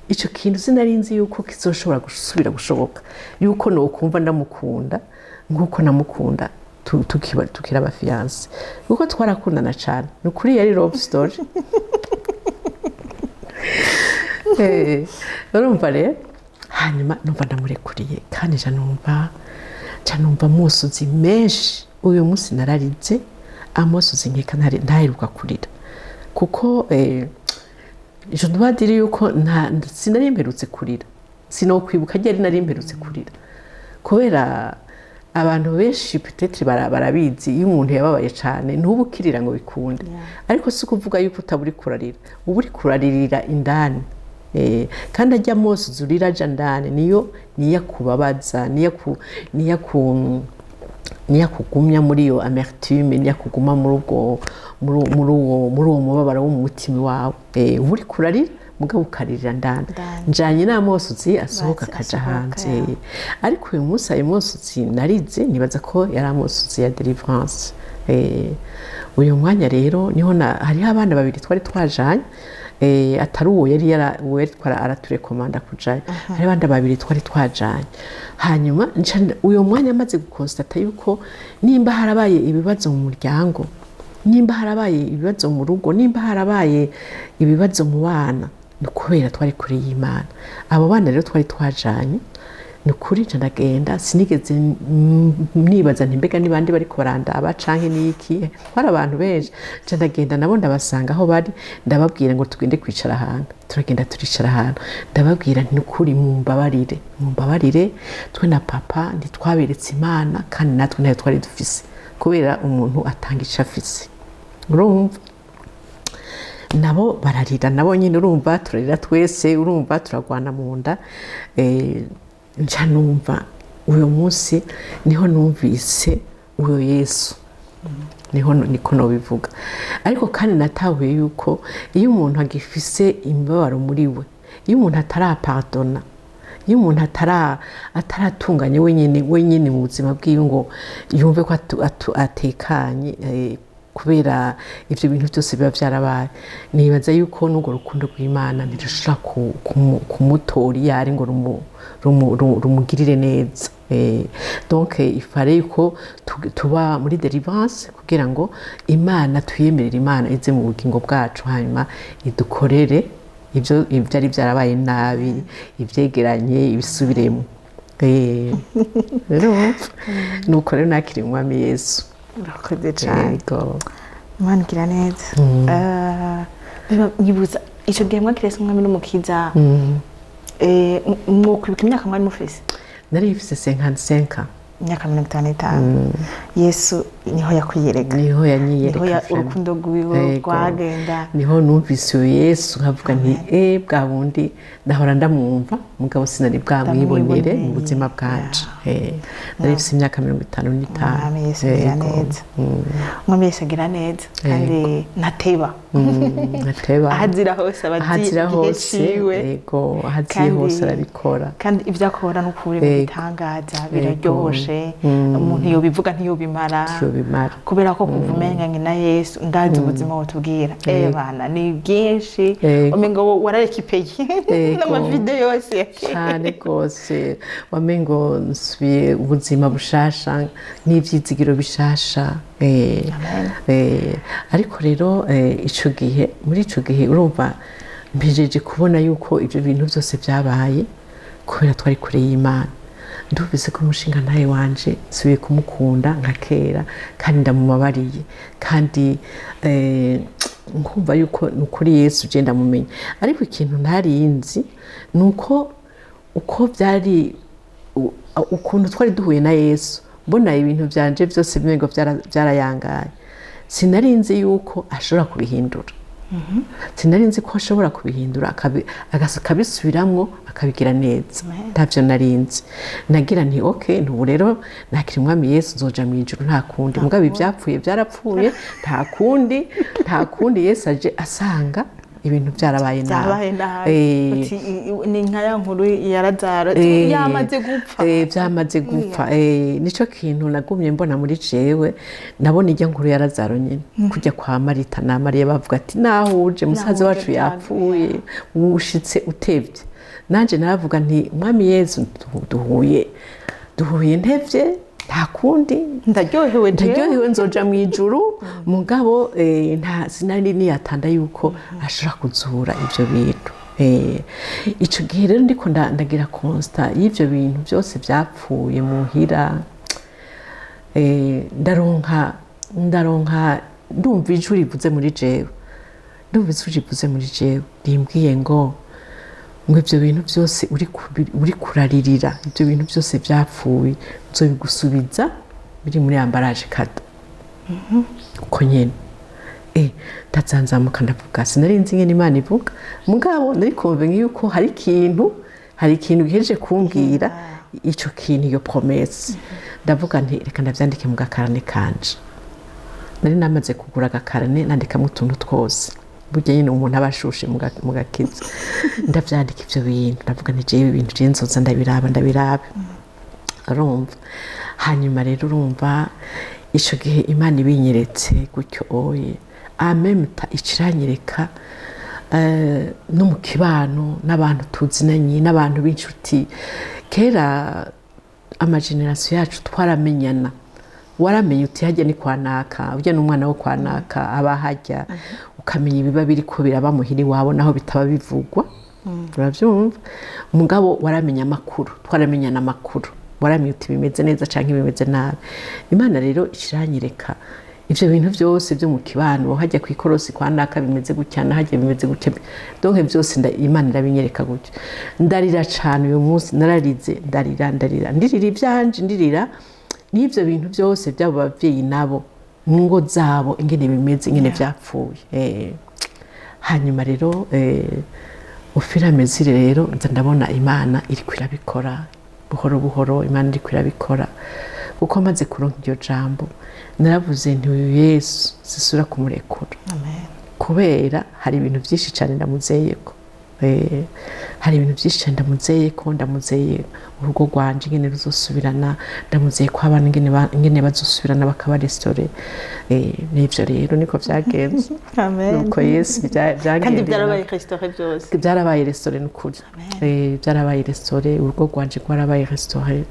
Icyo kintu sinari nzi yuko kizoshobora gusubira gushoboka, yuko nokumva ndamukunda nk'uko namukunda tukiri abafiancés, kuko twarakundana cyane. Ni ukuri yari love story. Urumva rero, hanyuma numva ndamurekuriye, kandi nca numva amosozi menshi. Uyu munsi nararize amosozi nkeka ntaheruka kurira, kuko je dois dire yuko sinari mperutse kurira, sinokwibuka ryari nari mperutse kurira, kubera Abantu benshi peut-être barabizi, iyo umuntu yababaye cyane ntuba ukirira ngo bikunde. Ariko si ukuvuga yuko utaba uri kurarira, uba uri kuraririra indani. Kandi ajya amosozi urira aja ndani niyo akubabaza, niyo akugumya muri iyo amertume, niyo akuguma muri ubwo muri uwo mubabaro wo mu mutima wawe. Uba uri kurarira, mugabo ukaririra ndani. Ndani. Njanye n'amosozi asohoka Bazi akaja asohoka, hanze. ya. Ariko uyu munsi ayo mosozi narize, nibaza ko yari amosozi ya délivrance. Uyu mwanya rero niho hariho abana babiri twari twajanye, atari uwo yari uwo yari twara araturekomanda kujayo, hari abandi babiri twari twajanye. Hanyuma uyu mwanya amaze gukonsitata yuko nimba harabaye ibibazo mu muryango, nimba harabaye ibibazo mu rugo, nimba harabaye ibibazo mu bana, ni ukubera twari kure y'Imana. Abo bana rero twari twajanye, ni ukuri nca ndagenda, sinigeze nibaza nti mbega ni bande bariko barandaba canke niki, hari abantu benshi. Nca ndagenda, nabo ndabasanga aho bari, ndababwira ngo tugende kwicara ahantu. Turagenda turicara ahantu, ndababwira nti: "Nukuri mumbabarire, mumbabarire, twe na papa ntitwaberetse Imana, kandi natwe ntayo twari dufise, kubera umuntu atanga ico afise." Urumva nabo bararira, nabo nyine, urumva turarira twese, urumva turagwana mu nda. Nca numva uyu munsi niho numvise uyo Yesu, niho niko nobivuga. Ariko kandi natahuye yuko iyo umuntu agifise imibabaro muri we, iyo umuntu atarapardona, iyo umuntu ataratunganya wenyine wenyine mu buzima bwiwe ngo yumve ko atekanye, kubera ibyo bintu byose biba byarabaye, nibaza yuko n'urwo rukundo rw'Imana ntirushobora kumutora iyo ari ngo rumugirire neza. Donc il fallait yuko tuba muri délivrance kugira ngo Imana tuyemerere, Imana ize mu bugingo bwacu, hanyuma idukorere ibyo ibyari byarabaye nabi, ibyegeranye, ibisubiremo. Rero nuko rero nakiriye Umwami Yesu. Urakoze cyane. Yego. Imana igira neza. Nyibuza icyo gihe mwakiriye Yesu Umwami n'Umukiza, mwokwibuka imyaka mwari mufise? Nari mfise 55. Imyaka 55, Yesu niho yakwiyereka? Niho yanyiyereka. Niho Vraiment. urukundo rwiwe Yego. rwagenda. Niho numvise uyu Yesu, nkavuga nti: "E, bwa bundi ndahora ndamwumva, mugabo sinari bwamwibonere mu Ndamwiboneye. buzima bwanje." Nari mfise imyaka 55. Umwami Yesu agira Yego. neza. Umwami Yesu agira neza kandi ntateba. Ntateba. Ahazira hose aba azi Ahazira igihe hose. ciwe. Yego, ahaziye hose arabikora. Kandi ibyo akora n'ukuri Yego. bitangaza, biraryoshe, umuntu yobivuga ntiyobimara. Ntiyobimara. Kubera ko kuva umenga na Yesu, ndazi ubuzima butubwira, bana ni bwinshi. Yego. Umenga wararekipeye Yego. n'amavideo yose ya kera. Cyane rwose, wamengo nsubiye ubuzima bushasha n'ibyizigiro bishasha. Amen. Ariko rero ico gihe, muri ico gihe, urumva mpejeje kubona yuko ibyo bintu byose byabaye kubera twari kure y'Imana. Ndumvise ko umushinga ntaye wanje nsubiye kumukunda nka kera, kandi ndamubabariye, kandi nkumva yuko ni ukuri Yesu ugenda ndamumenya. Ariko ikintu ntari nzi ni uko uko byari ukuntu twari duhuye na Yesu, mbona ibintu byanje byose bimengo byarayangaye, sinari nzi yuko ashobora kubihindura. Sinari nzi ko ashobora kubihindura akabisubiramwo akabigira neza. Ntabyo nari nzi. Nagira nti: "Ok, ntubu rero nakira Umwami Yesu, nzoja mu ijuru, nta kundi." Mugabo ibyapfuye byarapfuye, nta kundi, nta kundi. Yesu aje asanga ibintu byarabaye nabi. Byabaye nabi. Uti, ni nka ya nkuru ya Lazaro yamaze gupfa. Byamaze gupfa. Nico kintu nagumye mbona muri jewe, nabona ijya nkuru ya Lazaro nyine, kujya kwa Marita na Mariya bavuga ati: "Naho uje, musaza Naho uje wacu yapfuye, ushitse utevye." Nanje naravuga nti: "Mwami Yesu, duhuye ntevye, nta kundi." Ndaryohewe jewe. Ndaryohewe, nzoja mu ijuru. Mugabo nta sinari niyatanda yuko ashobora kuzura ivyo bintu. Ico gihe rero ndiko ndagira constat y'ivyo bintu byose byapfuye muhira, ndaronka ndumva ijwi rivuze muri jewe, ndumva ijwi rivuze muri jewe rimbwiye ngo Ngo ibyo bintu byose uri kuraririra, ibyo bintu byose byapfuye, nzobigusubiza biri muri emballage cadeau." Uko nyene ndazanzamuka, ndavuga, sinari nzi ingene Imana ivuga, mugabo nari kumva yuko hari ikintu gihejeje kumbwira ico kintu, iyo promesse. Ndavuga nti: "Reka ndavyandike mu gacarnet kanje." Nari namaze kugura agacarnet, nandikamo utuntu twose. Burya nyine umuntu aba ashushe mu gakiza. Ndavyandika ivyo bintu, ndavuga nti: "Jewe ibintu je nzoza ndabiraba, ndabiraba." Urumva, hanyuma rero urumva ico gihe Imana ibinyeretse gutyo oye amemta ikiranyereka no mu kibano n'abantu tuzinanye n'abantu b'inshuti. Kera amagénérations yacu twaramenyana, waramenye uti: "Hajya ni kwa naka, ujya n'umwana wo kwa naka aba hajya." Ukamenya ibiba biri ko biraba muhira iwabo naho bitaba bivugwa, urabyumva? Mugabo waramenya amakuru, twaramenyana amakuru, waramenya uti bimeze neza cyangwa bimeze nabi. Imana rero ikiranyereka ibyo bintu byose byo mu kibano, hajya ku ikorosi kwa naka bimeze gutya, na hajya bimeze gutya. Donc byose Imana irabinyereka gutya. Ndarira cyane uyu munsi, nararize, ndarira, ndarira, ndirira ibyanje, ndirira n'ibyo bintu byose by'abo babyeyi nabo mu ngo zabo, ingene bimeze, ingene byapfuye. Hanyuma rero au fur et à mesure rero nza ndabona Imana iriko irabikora buhoro buhoro. Imana iriko irabikora, kuko maze kuronka iryo jambo naravuze nti: "Uyu Yesu sisubira kumurekura." Amen. Kubera hari ibintu byinshi cyane ndamuzeyeko. Hari ibintu byinshi cyane ndamuzeyeko. Ndamuzeye urugo rwanje ingene ruzosubirana, ndamuzeye ko abana ingene bazosubirana bakaba restaurés. N'ivyo rero niko vyagenze. Amen. Nuko Yesu Kandi vyagendeye. Byarabaye restauré byose. Byarabaye restauré n'ukuri. Byarabaye restauré, urugo rwanje rwarabaye restauré.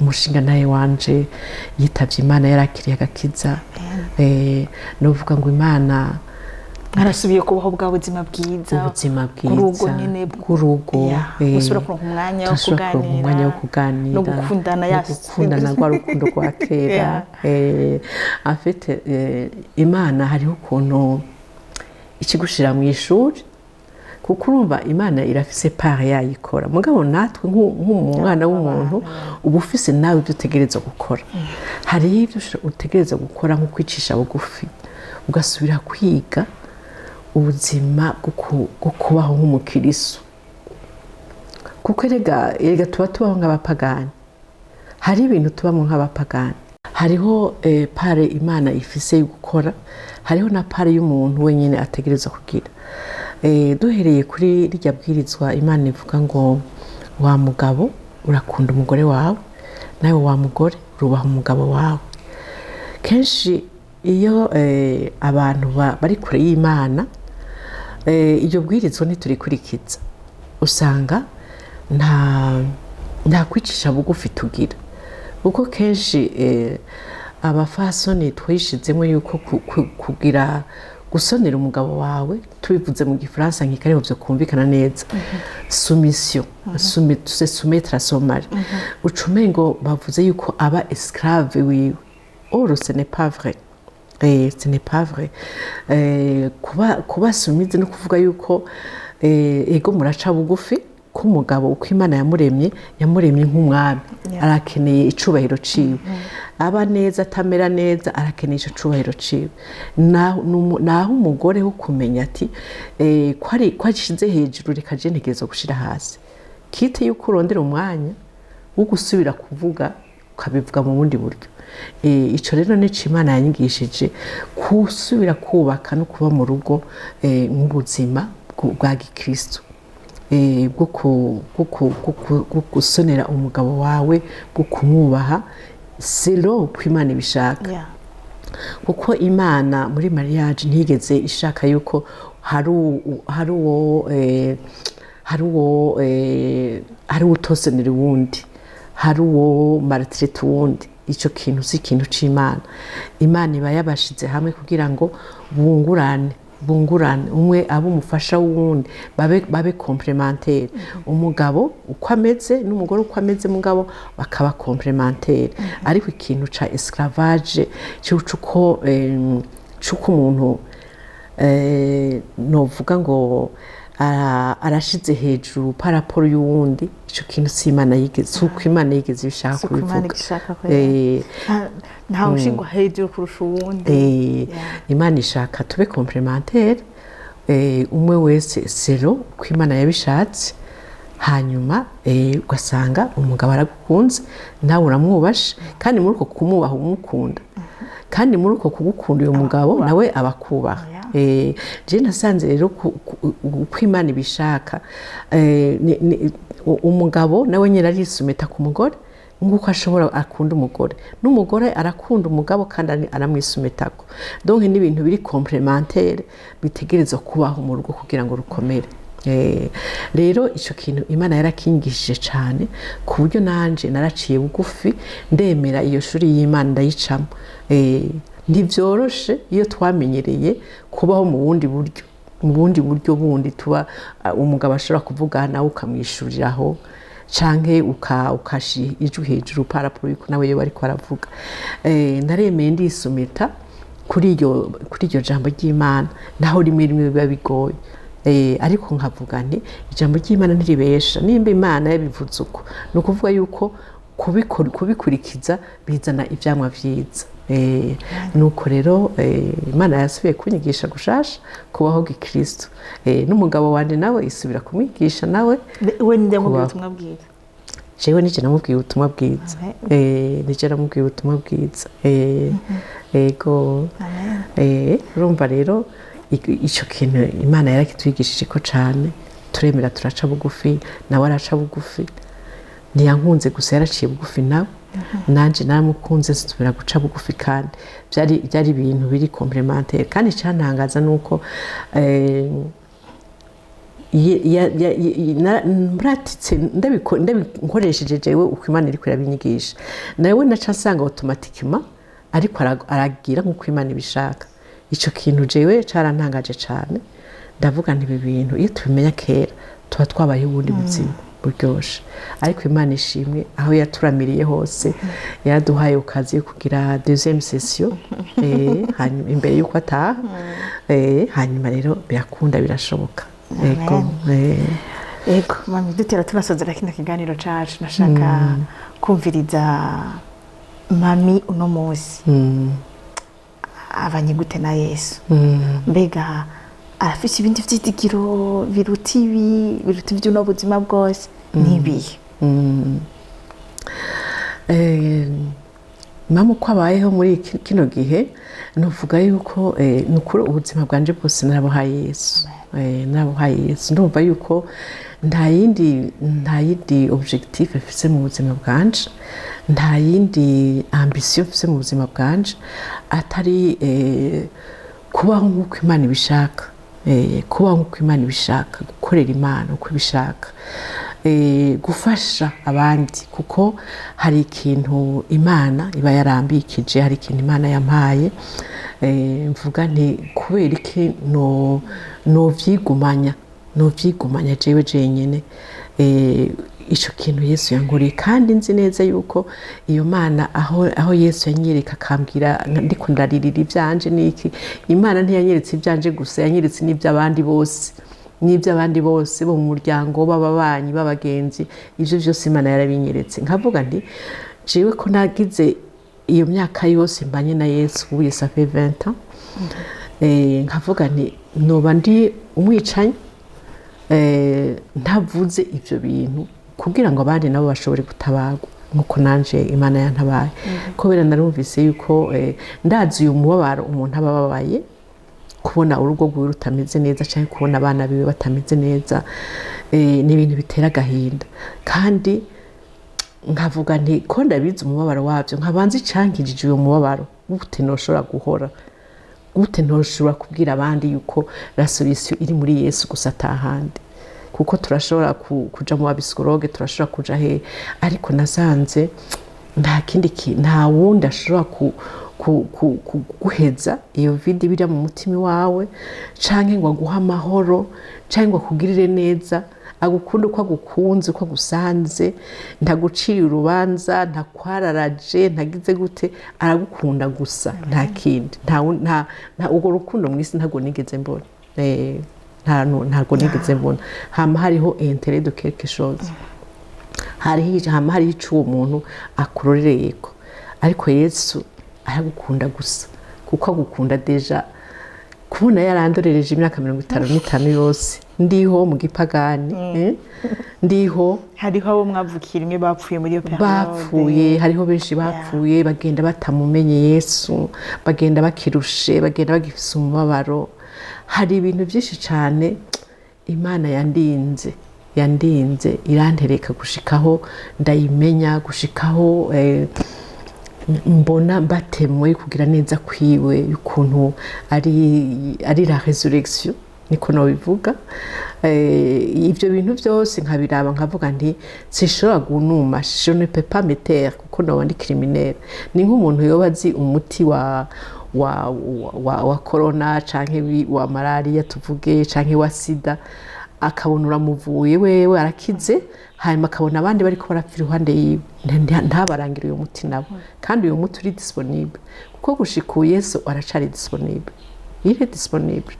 Umushinga nawe wanje yitavye Imana yarakiriye agakiza. Novuga ngo Imana Mwarasubiye kubaho bwa buzima bwiza ubuzima bw'urugo bwiza nyine bw'urugo. Gusubira kuronka umwanya wo Turashobora kuronka umwanya wo kuganira no gukundana no gukundana rwa rukundo rwa kera. En fait, Imana hariho ukuntu ikigushira mu ishuri, kuko urumva Imana irafise part yayikora, mugabo natwe nk'umwana w'umuntu uba ufise nawe ibyo utegereza gukora. Hariho ibyo utegereza gukora, nko kwicisha bugufi, ugasubira kwiga ubuzima bwo kubaho nk'umukirisu, kuko erega tuba tubaho nk'abapagani, hari ibintu tubamo nk'abapagani. Hariho part Imana ifise yo gukora, hariho na part y'umuntu wenyine ategereza kugira. Duhereye kuri rirya bwirizwa Imana ivuga ngo: "Wa mugabo, urakunda umugore wawe, nawe wa mugore, urubaha umugabo wawe." Kenshi iyo abantu bari kure y'Imana, iryo bwirizwa ntiturikurikiza. Usanga nta kwicisha bugufi tugira, kuko kenshi abafasoni twishizemo yuko kugira gusonera umugabo wawe, tubivuze mu gifaransa nkikariho byo kumvikana neza, soumission, se soumettre à son mari, uca umengo bavuze yuko aba esclave wiwe. Or ce n'est pas vrai. Ce n'est pas vrai. Kuba soumise no kuvuga yuko ego muraca bugufi ko umugabo uko Imana yamuremye, yamuremye nk'umwami. Arakeneye icubahiro ciwe, aba neza atamera neza, arakeneye ico cubahiro ciwe. Naho umugore wo kumenya ati ko ashize hejuru, reka je ntegerezwa gushira hasi, kite yuko urondera umwanya wo gusubira kuvuga, ukabivuga mu bundi buryo. Ico rero nico Imana yanyigishije, kusubira kubaka no kuba mu rugo nk'ubuzima bwa gikristo, bwo gusonera umugabo wawe, bwo kumwubaha selon uko Imana ibishaka. Kuko Imana muri mariage ntigeze ishaka yuko hari uwutosonera uwundi, hari uwo maltraite uwundi. Icyo kintu si ikintu c'Imana. Imana iba yabashize hamwe kugira ngo bungurane, umwe abe umufasha w'uwundi, babe complémentaires, umugabo uko ameze n'umugore uko ameze, mugabo bakaba complémentaires. Ariko ikintu ca esclavage c'uko umuntu novuga ngo arashize hejuru par rapport y'uwundi. Ico kintu si Imana yigeze, si uko Imana yigeze ibishaka Si uko Imana kubivuga. igishaka ko ntawe ushingwa hejuru kurusha uwundi. Imana ishaka tube complémentaire, umwe wese selon uko Imana yabishatse. Hanyuma ugasanga umugabo aragukunze, nawe uramwubashe, kandi muri uko kumwubaha umukunda, kandi muri uko kugukunda uyu mugabo nawe aba akubaha. Je nasanze rero uko Imana ibishaka, umugabo nawe nyine arisumeta ku mugore nk'uko ashobora akunda umugore, n'umugore arakunda umugabo kandi aramwisumetako. Donc ni ibintu biri complémentaire bitegerezwa kubaho mu rugo kugira ngo rukomere. Rero icyo kintu Imana yarakinyigishije cyane, ku buryo nanje naraciye bugufi, ndemera iyo shuri y'Imana, ndayicamo. Ntibyoroshe iyo twamenyereye kubaho mu bundi buryo, mu bundi buryo bundi tuba umugabo ashobora kuvuga nawe ukamwishuriraho, canke ukashira ijwi hejuru par rapport yuko nawe iyo bariko aravuga. Naremeye ndisumita kuri iryo jambo ry'Imana, naho rimwe rimwe biba bigoye. Ariko nkavuga nti ijambo ry'Imana ntiribesha. Nimba Imana yabivuze uko, ni ukuvuga yuko kubikurikiza bizana ivyamwa vyiza. Nuko rero Imana yasubiye kunyigisha gushasha kubaho gikristo. N'umugabo wanje nawe isubira kumwigisha nawe. We ninde yamubwiye Kubaho. ubutumwa bwiza? Jewe nije namubwiye ubutumwa bwiza. Nije namubwiye ubutumwa bwiza. Ego. Amen. Urumva rero ico kintu Imana yarakitwigishije ko cane, turemera turaca bugufi, nawe araca bugufi. Ntiyankunze gusa, yaraciye bugufi nawe, nanje naramukunze nsubira guca bugufi, kandi byari ibintu biri complémentaire. Kandi icyantangaza ni uko mpuratitse ndabikoresheje jewe uko Imana iriko irabinyigisha, nawe naca nsanga automatiquement ariko aragira nk'uko Imana ibishaka. Ico kintu jewe carantangaje cane, ndavuga nti ibi bintu iyo tubimenya kera tuba twabayeho ubundi buzima buryoshe. Ariko Imana ishimwe, aho yaturamiriye hose yaraduhaye occasion yo kugira deuxième session, hanyuma imbere y'uko ataha, hanyuma rero birakunda, birashoboka. Ego. Ego mami, dutera tunasozera kino kiganiro cacu, nashaka kumviriza mami uno munsi abanye gute na Yesu. Mbega arafise ibindi vyizigiro biruta ibi, biruta ivy'uno buzima bwose? N'ibihe? Mama uko abayeho muri kino gihe, nuvuga yuko ni ukuri ubuzima bwanje bwose narabuhaye Yesu. Narabuhaye Yesu. Ndumva yuko nta yindi objectif mfise mu buzima bwanje, nta yindi ambition mfise mu buzima bwanje atari kubaho nk'uko Imana ibishaka, kubaho nk'uko Imana ibishaka, gukorera Imana uko ibishaka, gufasha abandi, kuko hari ikintu Imana iba yarambikije, hari ikintu Imana yampaye. Mvuga nti kubera iki no novyigumanya jewe jenyene ico kintu Yesu yankoreye? Kandi nzi neza yuko iyo Mana aho Yesu yanyereka akambwira ndiko ndaririra ivyanje niki, Imana ntiyanyeretse ivyanje gusa, yanyeretse n'ivy'abandi bose, n'iby'abandi bose bo mu muryango, b'ababanyi, b'abagenzi. Ibyo byose Imana yarabinyeretse. Nkavuga nti jewe ko nagize iyo myaka yose mbanye na Yesu, ubu ça fait 20 ans, nkavuga nti noba ndi umwicanyi ntavuze ibyo bintu kugira ngo abandi nabo bashobore gutabarwa nkuko nanje Imana yantabaye. Kubera narumvise yuko ndazi uyu mubabaro umuntu aba ababaye kubona urugo rwiwe rutameze neza cyangwa kubona abana biwe batameze neza, ni ibintu bitera agahinda. Kandi nkavuga nti ko ndabizi umubabaro wabyo, nkabanza icankijije uyu mubabaro, gute ntoshobora guhora, gute ntoshobora kubwira abandi yuko la solution iri muri Yesu gusa, atahandi? Kuko turashobora kuja mu ba psychologue, turashobora kuja he, ariko nasanze nta kindi nta wundi ashobora kuguheza iyo vide biri mu mutima wawe, canke ngo aguhe amahoro, canke ngo akugirire neza, agukunde uko agukunze, uko agusanze, ntaguciriye urubanza, ntakwararaje, ntagize gute, aragukunda gusa, nta kindi. Nta urwo rukundo mu isi ntabwo nigeze mbona. Ntabwo nigeze mbona hama hariho intérêt de quelque chose, hama hariho ico uwo muntu akurorereyeko. Ariko Yesu aragukunda gusa kuko agukunda. Déjà kubona yarandorereje imyaka 55 yose ndiho mu gipagani, ndiho. Hariho abo mwavukiye rimwe bapfuye muri iyo période. Bapfuye, hariho benshi bapfuye bagenda batamumenye Yesu, bagenda bakirushe, bagenda bagifise umubabaro. Hari ibintu byinshi cyane Imana yandinze irantereka gushikaho ndayimenya, gushikaho mbona mbatemwe kugira neza kwiwe, ukuntu ari la résurrection, niko nobivuga. Ibyo bintu byose nkabiraba nkavuga nti sinshobora gunuma, je ne peux pas me taire, kuko noba ndi criminel. Ni nk'umuntu yoba azi umuti wa corona canke wa malaria tuvuge, canke wa sida, akabona uramuvuye wewe arakize, hanyuma akabona abandi bariko barapfa iruhande yiwe, ntabarangire uyu muti nabo, kandi uyu muti uri disponible, kuko gushika ubu Yesu aracari disponible, il est disponible.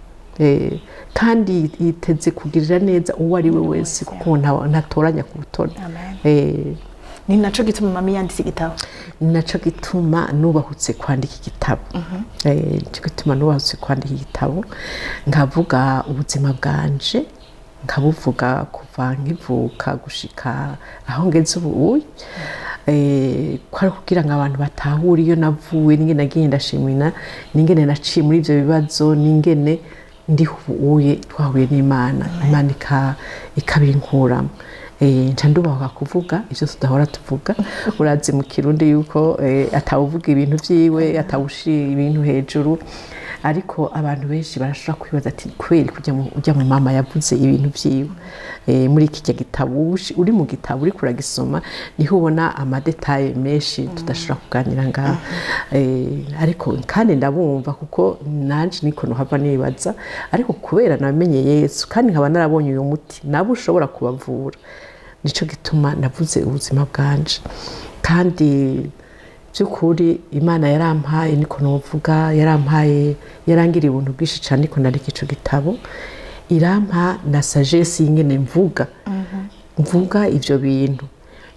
Kandi yiteze kugirira neza uwo ari we wese, kuko ntatoranya ku butoni. Amen. Ni naco gituma mami yanditse igitabo. Ni naco gituma nubahutse kwandika igitabo. Nico gituma nubahutse kwandika igitabo, nkavuga ubuzima bwanje, nkabuvuga kuva nkivuka gushika aho ngeze ubu, ko ari kugira ngo abantu batahure iyo navuye, n'ingene nagiye ndashimina, n'ingene naciye muri ivyo bibazo, n'ingene ndiho ubuye twahuye n'Imana, Imana ikabinkuramo. Nca ndubahuka kuvuga ivyo tudahora tuvuga. Urazi mu Kirundi yuko atawuvuga ibintu vyiwe, atawushira ibintu hejuru. Ariko abantu benshi barashobora kwibaza ati kubera ujya mu mama yavuze ibintu vyiwe muri iki gitabo. Uri mu gitabo, uriko uragisoma, niho ubona ama détails menshi tudashobora kuganira ngaha. Ariko kandi ndabumva, kuko nanje niko nohava nibaza. Ariko kubera namenye Yesu kandi nkaba narabonye uyu muti nabo ushobora kubavura, nico gituma navuze ubuzima bwanje. Kandi by'ukuri Imana yarampaye, niko novuga, yarampaye, yarangiriye ubuntu bwinshi cyane. Niko nandika ico gitabo, irampa na sagesse y'ingene mvuga ivyo bintu.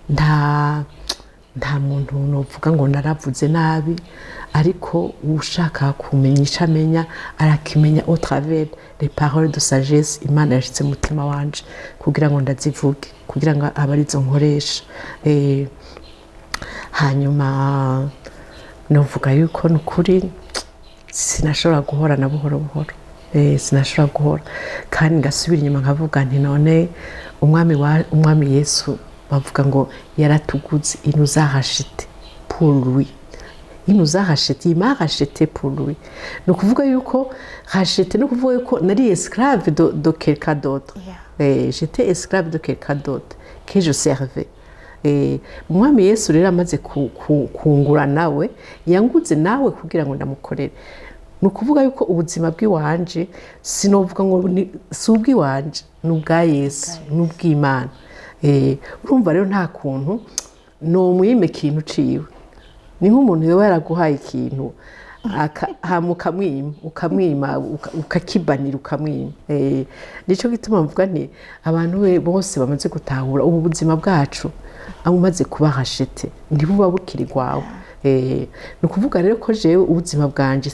Nta muntu novuga ngo naravuze nabi, ariko ushaka kumenya icyo amenya arakimenya au travers les paroles de sagesse Imana yashyize mu mutima wanje kugira ngo ndazivuge, kugira ngo abe arizo nkoresha. Hanyuma novuga yuko ni ukuri sinashobora guhora na buhoro buhoro. Sinashobora guhora, kandi ngasubira inyuma nkavuga nti none umwami Yesu bavuga ngo yaratuguze, il nous a racheté pour lui, il nous a racheté, il m'a racheté pour lui. Ni ukuvuga yuko racheté, ni ukuvuga yuko nari esclave de quelqu'un d'autre. J'étais esclave de quelqu'un d'autre que je servais. Umwami Yesu rero amaze kungura nawe, yanguze nawe kugira ngo ndamukorere. Ni ukuvuga yuko ubuzima bw'iwanje sinovuga ngo si ubw'iwanje, ni ubwa Yesu, ni ubw'Imana. Urumva rero nta kuntu nomwima ikintu ciwe. Ni nk'umuntu yoba yaraguhaye ikintu hama ukamwima, ukakibanira, ukamwima. Nico gituma mvuga nti abantu bose bamaze gutahura ubu buzima bwacu, abo umaze kuba racheté ntibuba bukiri rwawe. Ni ukuvuga rero ko jewe ubuzima bwanje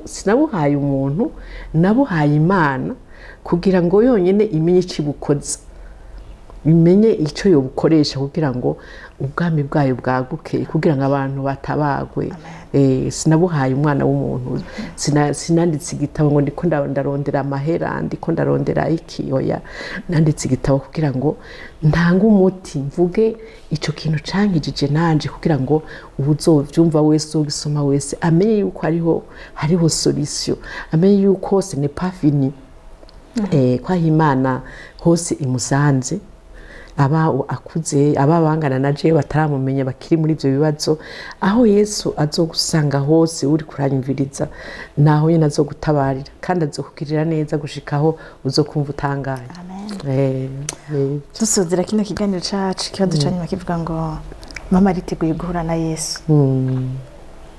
sinabuhaye umuntu, nabuhaye Imana kugira ngo yonyine imenye icyo ibukoza, imenye icyo yobukoresha kugira ngo ubwami bwayo bwaguke, kugira ngo abantu batabagwe. Sinabuhaye umwana w'umuntu. Sinanditse igitabo ngo ndiko ndarondera amahera, ndiko ndarondera iki, oya. Nanditse igitabo kugira ngo ntange umuti, mvuge ico kintu cankijije nanje, kugira ngo uwuzovyumva wese, ugisoma wese, amenye yuko hariho solution, amenye yuko ce n'est pas fini, ko aho Imana hose imusanze, aba akuze, aba bangana na jewe bataramumenya, bakiri muri ibyo bibazo, aho Yesu azogusanga hose uri kuranyumviriza, naho nyine azogutabarira kandi azokugirira neza gushikaho uzokumva utangaye. Dusozera kino kiganiro cacu, ikibazo ca nyuma kivuga ngo mama ariteguye guhura na Yesu.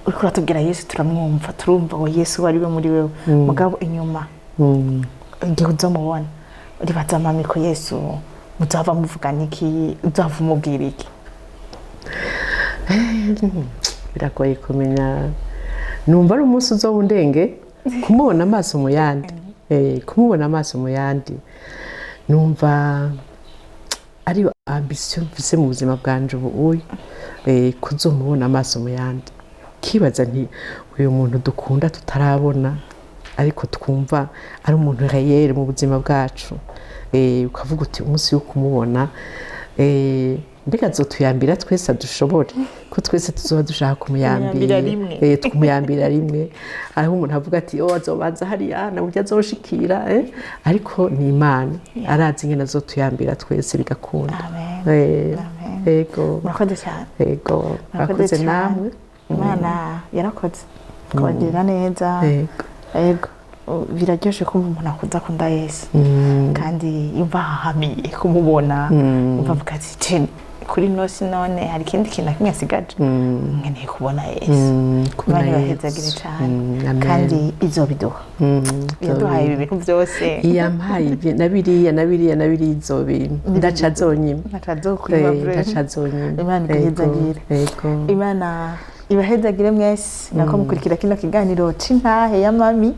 Uriko uratubwira Yesu, turamwumva, turumva ngo Yesu uwo ari we muri wewe, mugabo inyuma Igihe uzomubona, uribaza mami ko Yesu muzava muvugana iki? Uzava umubwira iki? Biragoye kumenya. Numva ari umunsi uzoba undenge kumubona amaso mu yandi. Kumubona amaso mu yandi, numva ariyo ambition mfise mu buzima bwanje ubu uyu, kuzomubona amaso mu yandi. Kibaza nti uyu muntu dukunda tutarabona, ariko twumva ari umuntu réel mu buzima bwacu. Ukavuga uti umunsi wo kumubona, mbega azotuyambira twese, adushobore ko twese tuzoba dushaka kumuyambira? Kumuyambira rimwe. Tukumuyambira rimwe. Aho umuntu avuga ati: "Oh, azobanza hariya, naburyo azoshikira." Ariko ni Imana, arazi ingene azotuyambira twese bigakunda. Amen. Amen. Ego. Murakoze cyane. Ego. Murakoze Murakoze cyane. namwe. Imana yarakoze kubagirira neza. Ego. Ego, biraryoshe kumva umuntu akuza akunda Yesu kandi yumva ahahamiye kumubona, yumva avuga ati: "Ce, kuri ino si none hari ikindi kintu na kimwe asigaje? Nkeneye kubona Yesu." Kubona Imana Yesu. ibahezagire cyane. Amen. Kandi izobiduha. Yaduhaye ibi bintu byose. Iyampaye ibyo na biriya na biriya na biriya, izobimpa, ndaca azonyima. Ntacazokwima. Ndaca azonyima. Imana Ego, iguhezagire. Ego. Imana ibahezagire mwese nako mukurikira kino kiganiro c'intahe ya mami.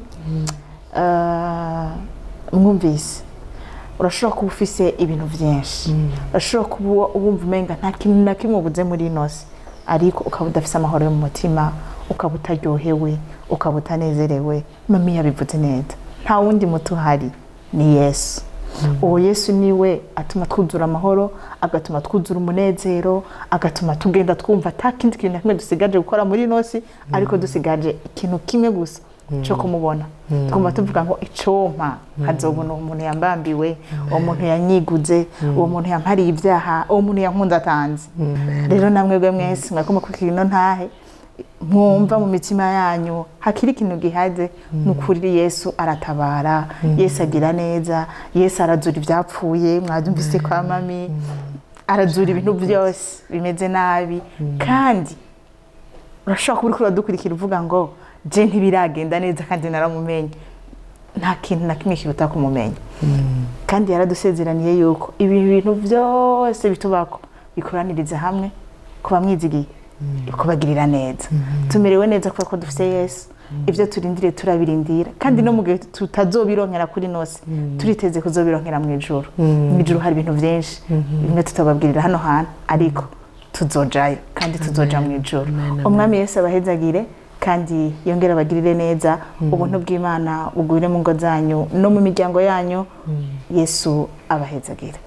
Mwumvise, urashobora kuba ufise ibintu vyinshi, urashobora kuba wumva umenga nta kintu na kimwe ubuze muri ino si, ariko ukaba udafise amahoro yo mu mutima, ukaba utaryohewe, ukaba utanezerewe. Mami yabivuze neza, nta wundi muti uhari, ni Yesu. Uwo Yesu niwe atuma twuzura amahoro, agatuma twuzura umunezero, agatuma tugenda twumva ata kindi kintu na kimwe dusigaje gukora muri ino si, ariko dusigaje ikintu kimwe gusa cyo kumubona. Twumva tuvuga ngo: "Icompa nkazobona uwo muntu yambambiwe, uwo muntu yanyiguze, uwo muntu yampariye ibyaha, uwo muntu yankunze atanze." Rero namwebwe mwese mwariko mukurikira ino ntahe, mwumva mu mitima yanyu hakiri ikintu gihaze, ni ukuri Yesu aratabara, Yesu agira neza, Yesu arazura ibyapfuye. Mwabyumvise kwa mami, arazura ibintu byose bimeze nabi. Kandi urashobora kuba uriko uradukurikira uvuga ngo: "Je ntibiragenda neza kandi naramumenye." Nta kintu na kimwe kiruta kumumenya. Kandi yaradusezeraniye yuko ibi bintu byose bitubako bikoraniriza hamwe kuba mwizigiye kubagirira neza. Tumerewe neza kubera ko dufite Yesu. Ibyo turindiriye turabirindira, kandi no mu gihe tutazobironkera kuri ino si, turiteze kuzobironkera mu ijuru. Mu ijuru hari ibintu byinshi, bimwe tutababwirira hano hantu, ariko tuzojayo kandi tuzoja mu ijuru. Umwami Yesu abahezagire kandi yongere abagirire neza. Ubuntu bw'Imana bugwire mu ngo zanyu no mu miryango yanyu. Yesu abahezagire.